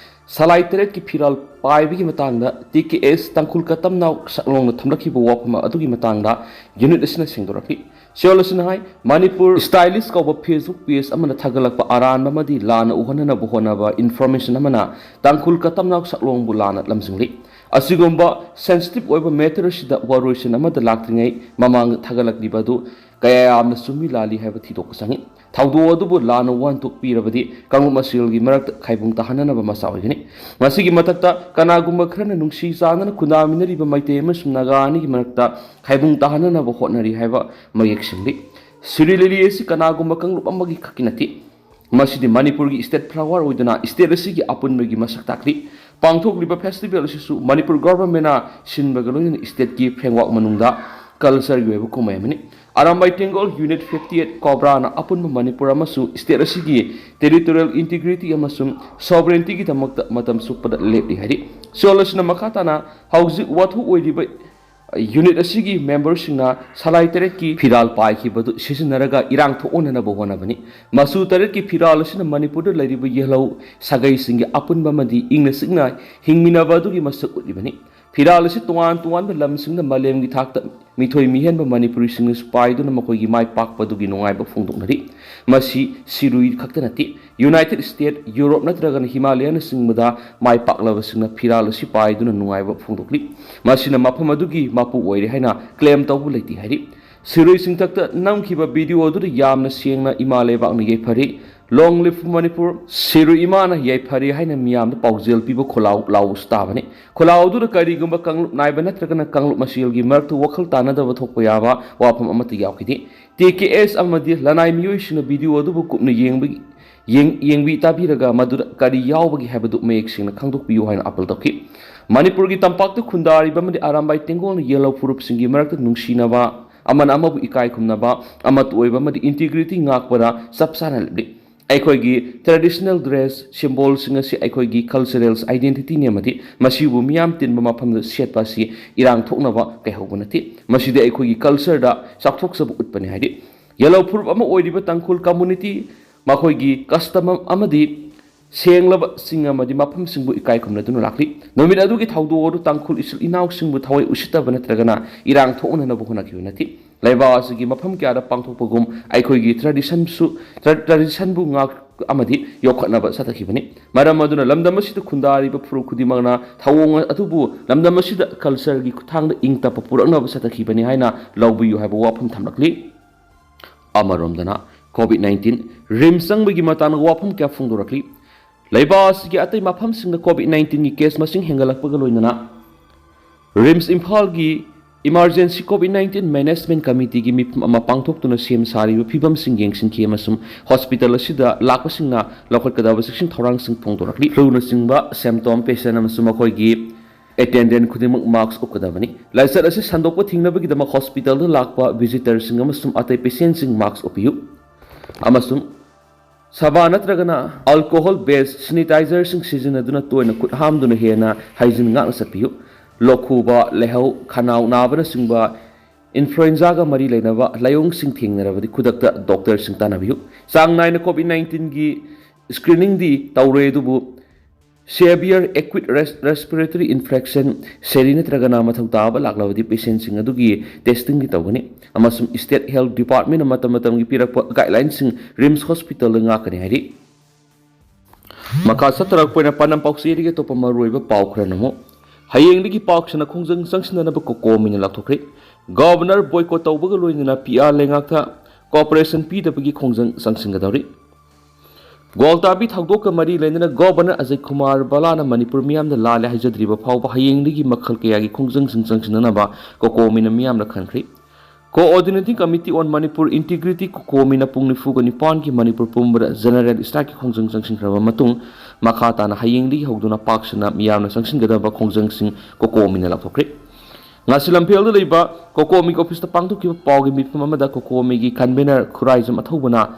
ꯁꯂꯥꯏ ꯇꯔꯦꯠꯀꯤ ꯐꯤꯔꯥꯜ ꯄꯥꯏꯕꯒꯤ ꯃꯇꯥꯡꯗ ꯇꯤ ꯀꯦ ꯑꯦꯁ ꯇꯥꯡꯈꯨꯜ ꯀꯇꯝꯅꯥꯎ ꯁꯛꯂꯣꯡꯅ ꯊꯝꯂꯛꯈꯤꯕ ꯋꯥꯐꯝ ꯑꯗꯨꯒꯤ ꯃꯇꯥꯡꯗ ꯌꯨꯅꯤꯠ ꯑꯁꯤꯅ ꯁꯦꯡꯗꯣꯔꯛꯂꯤ꯫ ꯁꯤꯑꯣꯜ ꯑꯁꯤꯅ ꯍꯥꯏ, ꯃꯅꯤꯄꯨꯔ ꯁ꯭ꯇꯥꯏꯂꯤꯁ ꯀꯧꯕ Facebook page ꯑꯃꯅ ꯊꯥꯒꯠꯂꯛꯄ ꯑꯔꯥꯟꯕ ꯑꯃꯗꯤ ꯂꯥꯟꯅ ꯎꯍꯟꯅꯅꯕ ꯍꯣꯠꯅꯕ ꯏꯟꯐꯣꯔꯃꯦꯁꯟ ꯑꯃꯅ ꯇꯥꯡꯈꯨꯜ ꯀꯇꯝꯅꯥꯎ ꯁꯛꯂꯣꯡꯕꯨ ꯂꯥꯟꯅ ꯂꯝꯖꯤꯡꯂꯤ꯫ ꯑꯁꯤꯒꯨꯝꯕ ꯁꯦꯟꯁꯤꯇꯤꯚ ꯑꯣꯏꯕ ꯃꯦꯇꯔ ꯑꯁꯤꯗ ꯋꯥꯔꯣꯏꯁꯤꯟ ꯑꯃꯗ ꯂꯥꯛꯇ꯭ꯔꯤꯉꯩ ꯃꯃꯥꯡꯗ ꯊꯥꯒꯠꯂꯛꯂꯤꯕ ꯑꯗꯨ ꯀꯌꯥ ꯌꯥꯝꯅ ꯆꯨꯝꯃꯤ ꯂꯥꯜꯂꯤ ꯍꯥꯏꯕ ꯊꯤꯗꯣꯛꯄ ꯆꯪꯏ꯫ ꯊꯧꯗꯣꯛ ꯑꯗꯨꯕꯨ ꯂꯥꯟꯅ ꯋꯥꯍꯟꯊꯣꯛ ꯄꯤꯔꯕꯗꯤ ꯀꯥꯡꯂꯨꯞ ꯃꯁꯦꯜꯒꯤ ꯃꯔꯛꯇ ꯈꯥꯏꯕꯨꯡ ꯇꯥꯍꯟꯅꯅꯕ ꯃꯆꯥꯛ ꯑꯣꯏꯒꯅꯤ꯫ ꯃꯁꯤꯒꯤ ꯃꯊꯛꯇ ꯀꯅꯥꯒꯨꯝꯕ ꯈꯔꯅ ꯅꯨꯡꯁꯤ ꯆꯥꯟꯅꯅ ꯈꯨꯟꯗꯥꯃꯤꯟꯅꯔꯤꯕ ꯃꯩꯇꯩ ꯑꯃꯁꯨꯡ ꯅꯥꯒꯥ ꯑꯅꯤꯒꯤ ꯃꯔꯛꯇ ꯈꯥꯏꯕꯨꯡ ꯇꯥꯍꯟꯅꯅꯕ ꯍꯣꯠꯅꯔꯤ ꯍꯥꯏꯕ ꯃꯌꯦꯛ ꯁꯦꯡꯂꯤ꯫ ꯁꯤꯔꯨꯏ ꯂꯤꯂꯤ ꯑꯁꯤ ꯀꯅꯥꯒꯨꯝꯕ ꯀꯥꯡꯂꯨꯞ ꯑꯃꯒꯤ ꯈꯛꯀꯤ ꯅꯠꯇꯦ꯫ ꯃꯁꯤꯗꯤ ꯃꯅꯤꯄꯨꯔꯒꯤ state flower ꯑꯣꯏꯗꯨꯅ state ꯑꯁꯤꯒꯤ ꯑꯄꯨꯟꯕꯒꯤ ꯃꯁꯛ ꯇꯥꯛꯂꯤ꯫ ꯄꯥꯡꯊꯣꯛꯂꯤꯕ festival ꯑꯁꯤꯁꯨ ꯃꯅꯤꯄꯨꯔ governmentꯅ ꯁꯤꯟꯕꯒ ꯂꯣꯏꯅꯅ stateꯀꯤ framework ꯃꯅꯨꯡꯗ cultureꯒꯤ ꯑꯣꯏꯕ ꯀꯨꯝꯍꯩ ꯑꯃꯅꯤ꯫ Arambai Tenggol Unit fifty eight ꯀꯣꯕ꯭ꯔꯥꯅ ꯑꯄꯨꯟꯕ ꯃꯅꯤꯄꯨꯔ ꯑꯃꯁꯨꯡ state ꯑꯁꯤꯒꯤ territorial integrity ꯑꯃꯁꯨꯡ sovereigntyꯒꯤꯗꯃꯛꯇ ꯃꯇꯝ ꯆꯨꯞꯄꯗ ꯂꯦꯞꯂꯤ ꯍꯥꯏꯔꯤ꯫ ꯁꯤꯑꯣꯜ ꯑꯁꯤꯅ ꯃꯈꯥ ꯇꯥꯅ ꯍꯧꯖꯤꯛ ꯋꯥꯊꯣꯛ ꯑꯣꯏꯔꯤꯕ unit ꯑꯁꯤꯒꯤ memberꯁꯤꯡꯅ ꯁꯂꯥꯏ ꯇꯔꯦꯠꯀꯤ ꯐꯤꯔꯥꯜ ꯄꯥꯏꯈꯤꯕꯗꯨ ꯁꯤꯖꯤꯟꯅꯔꯒ ꯏꯔꯥꯡ ꯊꯣꯛꯍꯟꯅꯅꯕ ꯍꯣꯠꯅꯕꯅꯤ꯫ ꯃꯆꯨ ꯇꯔꯦꯠꯀꯤ ꯐꯤꯔꯥꯜ ꯑꯁꯤꯅ ꯃꯅꯤꯄꯨꯔꯗ ꯂꯩꯔꯤꯕ ꯌꯦꯜꯍꯧ ꯁꯥꯒꯩꯁꯤꯡꯒꯤ ꯑꯄꯨꯟꯕ ꯑꯃꯗꯤ ꯏꯪꯅ ꯆꯤꯛꯅ ꯍꯤꯡꯃꯤꯟꯅꯕ ꯑꯗꯨꯒꯤ ꯃꯁꯛ ꯎꯠꯂꯤꯕꯅꯤ꯫ ꯐꯤꯔꯥꯜ ꯑꯁꯤ ꯇꯣꯉꯥꯟ ꯇꯣꯉꯥꯟꯕ ꯂꯝꯁꯤꯡꯗ ꯃꯥꯂꯦꯝꯒꯤ ꯊꯥꯛꯇ ꯃꯤꯊꯣꯏ ꯃꯤꯍꯦꯟꯕ ꯃꯅꯤꯄꯨꯔꯤꯁꯤꯡꯅꯁꯨ ꯄꯥꯏꯗꯨꯅ ꯃꯈꯣꯏꯒꯤ ꯃꯥꯏ ꯄꯥꯛꯄꯗꯨꯒꯤ ꯅꯨꯡꯉꯥꯏꯕ ꯐꯣꯡꯗꯣꯛꯅꯔꯤ꯫ ꯃꯁꯤ ꯁꯤꯔꯨꯏ ꯈꯛꯇ ꯅꯠꯇꯦ, United States, Europe ꯅꯠꯇ꯭ꯔꯒꯅ ꯍꯤꯃꯥꯂꯌꯅꯆꯤꯡꯕꯗ ꯃꯥꯏ ꯄꯥꯛꯂꯕꯁꯤꯡꯅ ꯐꯤꯔꯥꯜ ꯑꯁꯤ ꯄꯥꯏꯗꯨꯅ ꯅꯨꯡꯉꯥꯏꯕ ꯐꯣꯡꯗꯣꯛꯂꯤ꯫ ꯃꯁꯤꯅ ꯃꯐꯝ ꯑꯗꯨꯒꯤ ꯃꯄꯨ ꯑꯣꯏꯔꯦ ꯍꯥꯏꯅ claim ꯇꯧꯕ ꯂꯩꯇꯦ ꯍꯥꯏꯔꯤ꯫ ꯁꯤꯔꯨꯏ ꯆꯤꯡꯊꯛꯇ ꯅꯝꯈꯤꯕ video ꯑꯗꯨꯗ ꯌꯥꯝꯅ ꯁꯦꯡꯅ ꯏꯃꯥ ꯂꯩꯕꯥꯛꯅ ꯌꯩꯐꯔꯤ꯫ Long live Manipur! ꯁꯤꯔꯨꯏ ꯏꯃꯥꯅ ꯌꯩꯐꯔꯦ ꯍꯥꯏꯅ ꯃꯤꯌꯥꯝꯗ ꯄꯥꯎꯖꯦꯜ ꯄꯤꯕ ꯈꯣꯜꯂꯥꯎ ꯂꯥꯎꯕꯁꯨ ꯇꯥꯕꯅꯤ꯫ ꯈꯣꯜꯂꯥꯎ ꯑꯗꯨꯗ ꯀꯔꯤꯒꯨꯝꯕ ꯀꯥꯡꯂꯨꯞ ꯅꯥꯏꯕ ꯅꯠꯇ꯭ꯔꯒꯅ ꯀꯥꯡꯂꯨꯞ ꯃꯁꯦꯜꯒꯤ ꯃꯔꯛꯇ ꯋꯥꯈꯜ ꯇꯥꯅꯗꯕ ꯊꯣꯛꯄ ꯌꯥꯕ ꯋꯥꯐꯝ ꯑꯃꯠꯇ ꯌꯥꯎꯈꯤꯗꯦ꯫ ꯇꯤ ꯀꯦ ꯑꯦꯁ ꯑꯃꯗꯤ ꯂꯅꯥꯏ ꯃꯤꯑꯣꯏꯁꯤꯡꯅ video ꯑꯗꯨꯕꯨ ꯀꯨꯞꯅ ꯌꯦꯡꯕꯒꯤ-, ꯌꯦꯡ-, ꯌꯦꯡꯕꯤ ꯇꯥꯕꯤꯔꯒ ꯃꯗꯨꯗ ꯀꯔꯤ ꯌꯥꯎꯕꯒꯦ ꯍꯥꯏꯕꯗꯨ ꯃꯌꯦꯛ ꯁꯦꯡꯅ ꯈꯪꯗꯣꯛꯄꯤꯌꯨ ꯍꯥꯏꯅ appeal ꯇꯧꯈꯤ꯫ ꯃꯅꯤꯄꯨꯔꯒꯤ ꯇꯝꯄꯥꯛꯇ ꯈꯨꯟꯗꯥꯔꯤꯕ ꯑꯃꯗꯤ ꯑꯔꯥꯝꯕꯥꯏ ꯇꯦꯡꯒꯣꯜꯅ ꯌꯦꯜꯍꯧ ꯐꯨꯔꯨꯞꯁꯤꯡꯒꯤ ꯃꯔꯛꯇ ꯅꯨꯡꯁꯤꯅꯕ, ꯑꯃꯅ ꯑꯃꯕꯨ ꯏꯀꯥꯏ ꯈꯨꯝꯅꯕ, ꯑꯃꯠꯇ ꯑꯣꯏꯕ ꯑꯃꯗꯤ integrity ꯉꯥꯛꯄꯗ ꯆꯞ ꯆꯥꯅ ꯂꯦꯞꯂꯤ꯫ ꯑꯩꯈꯣꯏꯒꯤ traditional dress symbolꯁꯤꯡ ꯑꯁꯤ ꯑꯩꯈꯣꯏꯒꯤ cultural identityꯅꯤ ꯑꯃꯗꯤ ꯃꯁꯤꯕꯨ ꯃꯤꯌꯥꯝ ꯇꯤꯟꯕ ꯃꯐꯝꯗ ꯁꯦꯠꯄ ꯑꯁꯤ ꯏꯔꯥꯡ ꯊꯣꯛꯅꯕ ꯀꯩꯍꯧꯕ ꯅꯠꯇꯦ꯫ ꯃꯁꯤꯗꯤ ꯑꯩꯈꯣꯏꯒꯤ cultureꯗ ꯆꯥꯎꯊꯣꯛꯆꯕ ꯎꯠꯄꯅꯤ ꯍꯥꯏꯔꯤ꯫ ꯌꯦꯜꯍꯧ ꯐꯨꯔꯨꯞ ꯑꯃ ꯑꯣꯏꯔꯤꯕ ꯇꯥꯡꯈꯨꯜ community ꯃꯈꯣꯏꯒꯤ custom ꯑꯃꯗꯤ ꯁꯦꯡꯂꯕ ꯆꯤꯡ ꯑꯃꯗꯤ ꯃꯐꯝꯁꯤꯡꯕꯨ ꯏꯀꯥꯏ ꯈꯨꯝꯅꯗꯨꯅ ꯂꯥꯛꯂꯤ꯫ ꯅꯨꯃꯤꯠ ꯑꯗꯨꯒꯤ ꯊꯧꯗꯣꯛ ꯑꯗꯨ ꯇꯥꯡꯈꯨꯜ ꯏꯆꯤꯜ ꯏꯅꯥꯎꯁꯤꯡꯕꯨ ꯊꯋꯥꯏ ꯎꯁꯤꯠꯇꯕ ꯅꯠꯇ꯭ꯔꯒꯅ ꯏꯔꯥꯡ ꯊꯣꯛꯅꯅꯕ ꯍꯣꯠꯅꯈꯤꯕ ꯅꯠꯇꯦ꯫ ꯂꯩꯕꯥꯛ ꯑꯁꯤꯒꯤ ꯃꯐꯝ ꯀꯌꯥꯗ ꯄꯥꯡꯊꯣꯛꯄꯒꯨꯝ ꯑꯩꯈꯣꯏꯒꯤ traditionꯁꯨ, tra-, traditionꯕꯨ ꯉꯥꯛ ꯑꯃꯗꯤ ꯌꯣꯛꯈꯠꯅꯕ ꯆꯠꯊꯈꯤꯕꯅꯤ꯫ ꯃꯔꯝ ꯑꯗꯨꯅ ꯂꯝꯗꯝ ꯑꯁꯤꯗ ꯈꯨꯟꯗꯥꯔꯤꯕ ꯐꯨꯔꯨꯞ ꯈꯨꯗꯤꯡꯃꯛꯅ ꯊꯧꯑꯣꯡ ꯑꯗꯨꯕꯨ ꯂꯝꯗꯝ ꯑꯁꯤꯗ cultureꯒꯤ ꯈꯨꯠꯊꯥꯡꯗ ꯏꯪ ꯇꯞꯄ ꯄꯨꯔꯛꯅꯕ ꯆꯠꯊꯈꯤꯕꯅꯤ ꯍꯥꯏꯅ ꯂꯧꯕꯤꯌꯨ ꯍꯥꯏꯕ ꯋꯥꯐꯝ ꯊꯝꯂꯛꯂꯤ꯫ ꯑꯃꯔꯣꯝꯗꯅ COVID nineteen RIMS ꯆꯪꯕꯒꯤ ꯃꯇꯥꯡꯗ ꯋꯥꯐꯝ ꯀꯌꯥ ꯐꯣꯡꯗꯣꯔꯛꯂꯤ꯫ ꯂꯩꯕꯥꯛ ꯑꯁꯤꯒꯤ ꯑꯇꯩ ꯃꯐꯝꯁꯤꯡꯗ COVID nineteenꯒꯤ case ꯃꯁꯤꯡ ꯍꯦꯟꯒꯠꯂꯛꯄꯒ ꯂꯣꯏꯅꯅ RIMS ꯏꯝꯐꯥꯜꯒꯤ Emergency COVID nineteen Management Committeeꯒꯤ ꯃꯤꯐꯝ ꯑꯃ ꯄꯥꯡꯊꯣꯛꯇꯨꯅ ꯁꯦꯝ ꯁꯥꯔꯤꯕ ꯐꯤꯕꯝꯁꯤꯡ ꯌꯦꯡꯁꯤꯟꯈꯤ ꯑꯃꯁꯨꯡ hospital ꯑꯁꯤꯗ ꯂꯥꯛꯄꯁꯤꯡꯅ ꯂꯧꯈꯠꯀꯗꯕ ꯆꯦꯛꯁꯤꯟ ꯊꯧꯔꯥꯡꯁꯤꯡ ꯐꯣꯡꯗꯣꯔꯛꯂꯤ꯫ Fluꯅꯆꯤꯡꯕ symptom patient ꯑꯃꯁꯨꯡ ꯃꯈꯣꯏꯒꯤ attendant ꯈꯨꯗꯤꯡꯃꯛ mask ꯎꯞꯀꯗꯕꯅꯤ꯫ ꯂꯥꯏꯆꯠ ꯑꯁꯤ ꯁꯟꯗꯣꯛꯄ ꯊꯤꯡꯅꯕꯒꯤꯗꯃꯛ hospitalꯗ ꯂꯥꯛꯄ visitorꯁꯤꯡ ꯑꯃꯁꯨꯡ ꯑꯇꯩ patientꯁꯤꯡ mask ꯎꯞꯄꯤꯌꯨ ꯑꯃꯁꯨꯡ ꯁꯥꯕꯥꯟ ꯅꯠꯇ꯭ꯔꯒꯅ alcohol based sanitizerꯁꯤꯡ ꯁꯤꯖꯤꯟꯅꯗꯨꯅ ꯇꯣꯏꯅ ꯈꯨꯠ ꯍꯥꯝꯗꯨꯅ ꯍꯦꯟꯅ hygiene ꯉꯥꯛꯅ ꯆꯠꯄꯤꯌꯨ꯫ ꯂꯣꯛ ꯈꯨꯕ, ꯂꯥꯏꯍꯧ, ꯈꯅꯥꯎ ꯅꯥꯕꯅꯆꯤꯡꯕ influenzaꯒ ꯃꯔꯤ ꯂꯩꯅꯕ ꯂꯥꯏꯑꯣꯡꯁꯤꯡ ꯊꯦꯡꯅꯔꯕꯗꯤ ꯈꯨꯗꯛꯇ doctorꯁꯤꯡ ꯇꯥꯟꯅꯕꯤꯌꯨ꯫ ꯆꯥꯡ ꯅꯥꯏꯅ COVID nineteenꯒꯤ screeningꯗꯤ ꯇꯧꯔꯦ, ꯑꯗꯨꯕꯨ severe acute res-, respiratory infection, ꯁꯦꯔꯤ ꯅꯠꯇ꯭ꯔꯒꯅ ꯃꯊꯧ ꯇꯥꯕ ꯂꯥꯛꯂꯕꯗꯤ patientꯁꯤꯡ ꯑꯗꯨꯒꯤ testingꯗꯤ ꯇꯧꯒꯅꯤ ꯑꯃꯁꯨꯡ State Health Departmentꯅ ꯃꯇꯝ ꯃꯇꯝꯒꯤ ꯄꯤꯔꯛꯄ guidelinesꯁꯤꯡ RIMS hospitalꯗ ꯉꯥꯛꯀꯅꯤ ꯍꯥꯏꯔꯤ꯫ ꯃꯈꯥ ꯆꯠꯊꯔꯛꯄ ꯑꯣꯏꯅ ꯄꯥꯟꯗꯝ ꯄꯥꯎꯆꯦꯗꯒꯤ ꯑꯇꯣꯞꯄ ꯃꯔꯨꯑꯣꯏꯕ ꯄꯥꯎ ꯈꯔ ꯅꯝꯃꯨ꯫ ꯍꯌꯦꯡꯗꯒꯤ ꯄꯥꯛ ꯁꯟꯅ ꯈꯣꯡꯖꯪ ꯆꯪꯁꯤꯟꯅꯅꯕ COCOMIꯅ ꯂꯥꯎꯊꯣꯛꯈ꯭ꯔꯦ꯫ Governor boycott ꯇꯧꯕꯒ ꯂꯣꯏꯅꯅ PR ꯂꯩꯉꯥꯛꯇ cooperation ꯄꯤꯗꯕꯒꯤ ꯈꯣꯡꯖꯪ ꯆꯪꯁꯤꯟꯒꯗꯧꯔꯤ꯫ ꯒ꯭ꯋꯥꯜꯇꯥꯕꯤ ꯊꯧꯗꯣꯛꯀ ꯃꯔꯤ ꯂꯩꯅꯅ Governor ꯑꯖꯌ ꯀꯨꯃꯥꯔ ꯚꯜꯂꯥꯅ ꯃꯅꯤꯄꯨꯔ ꯃꯤꯌꯥꯝꯅ ꯂꯥꯜꯂꯦ ꯍꯥꯏꯖꯗ꯭ꯔꯤꯕ ꯐꯥꯎꯕ ꯍꯌꯦꯡꯗꯒꯤ ꯃꯈꯜ ꯀꯌꯥꯒꯤ ꯈꯣꯡꯖꯪꯁꯤꯡ ꯆꯪꯁꯤꯟꯅꯅꯕ COCOMIꯅ ꯃꯤꯌꯥꯝꯅ ꯈꯟꯈ꯭ꯔꯦ꯫ Coordinating Committee on Manipur Integrity, COCOMI ꯅ ꯄꯨꯡ ꯅꯤꯐꯨꯒ ꯅꯤꯄꯥꯟꯒꯤ ꯃꯅꯤꯄꯨꯔ ꯄꯨꯝꯕꯗ general strike ꯀꯤ ꯈꯣꯡꯖꯪ ꯆꯪꯁꯤꯟꯈ꯭ꯔꯕ ꯃꯇꯨꯡ, ꯃꯈꯥ ꯇꯥꯅ ꯍꯌꯦꯡꯗꯒꯤ ꯍꯧꯗꯨꯅ ꯄꯥꯛ ꯁꯟꯅ ꯃꯤꯌꯥꯝꯅ ꯆꯪꯁꯤꯟꯒꯗꯕ ꯈꯣꯡꯖꯪꯁꯤꯡ COCOMI ꯅ ꯂꯥꯎꯊꯣꯛꯈ꯭ꯔꯦ꯫ ꯉꯁꯤ ꯂꯝꯐꯦꯜꯗ ꯂꯩꯕ COCOMI ꯒꯤ office ꯇ ꯄꯥꯡꯊꯣꯛꯈꯤꯕ ꯄꯥꯎꯒꯤ ꯃꯤꯐꯝ ꯑꯃꯗ COCOMI ꯒꯤ convener ꯈꯨꯔꯥꯏꯖꯝ ꯑꯊꯧꯕꯅ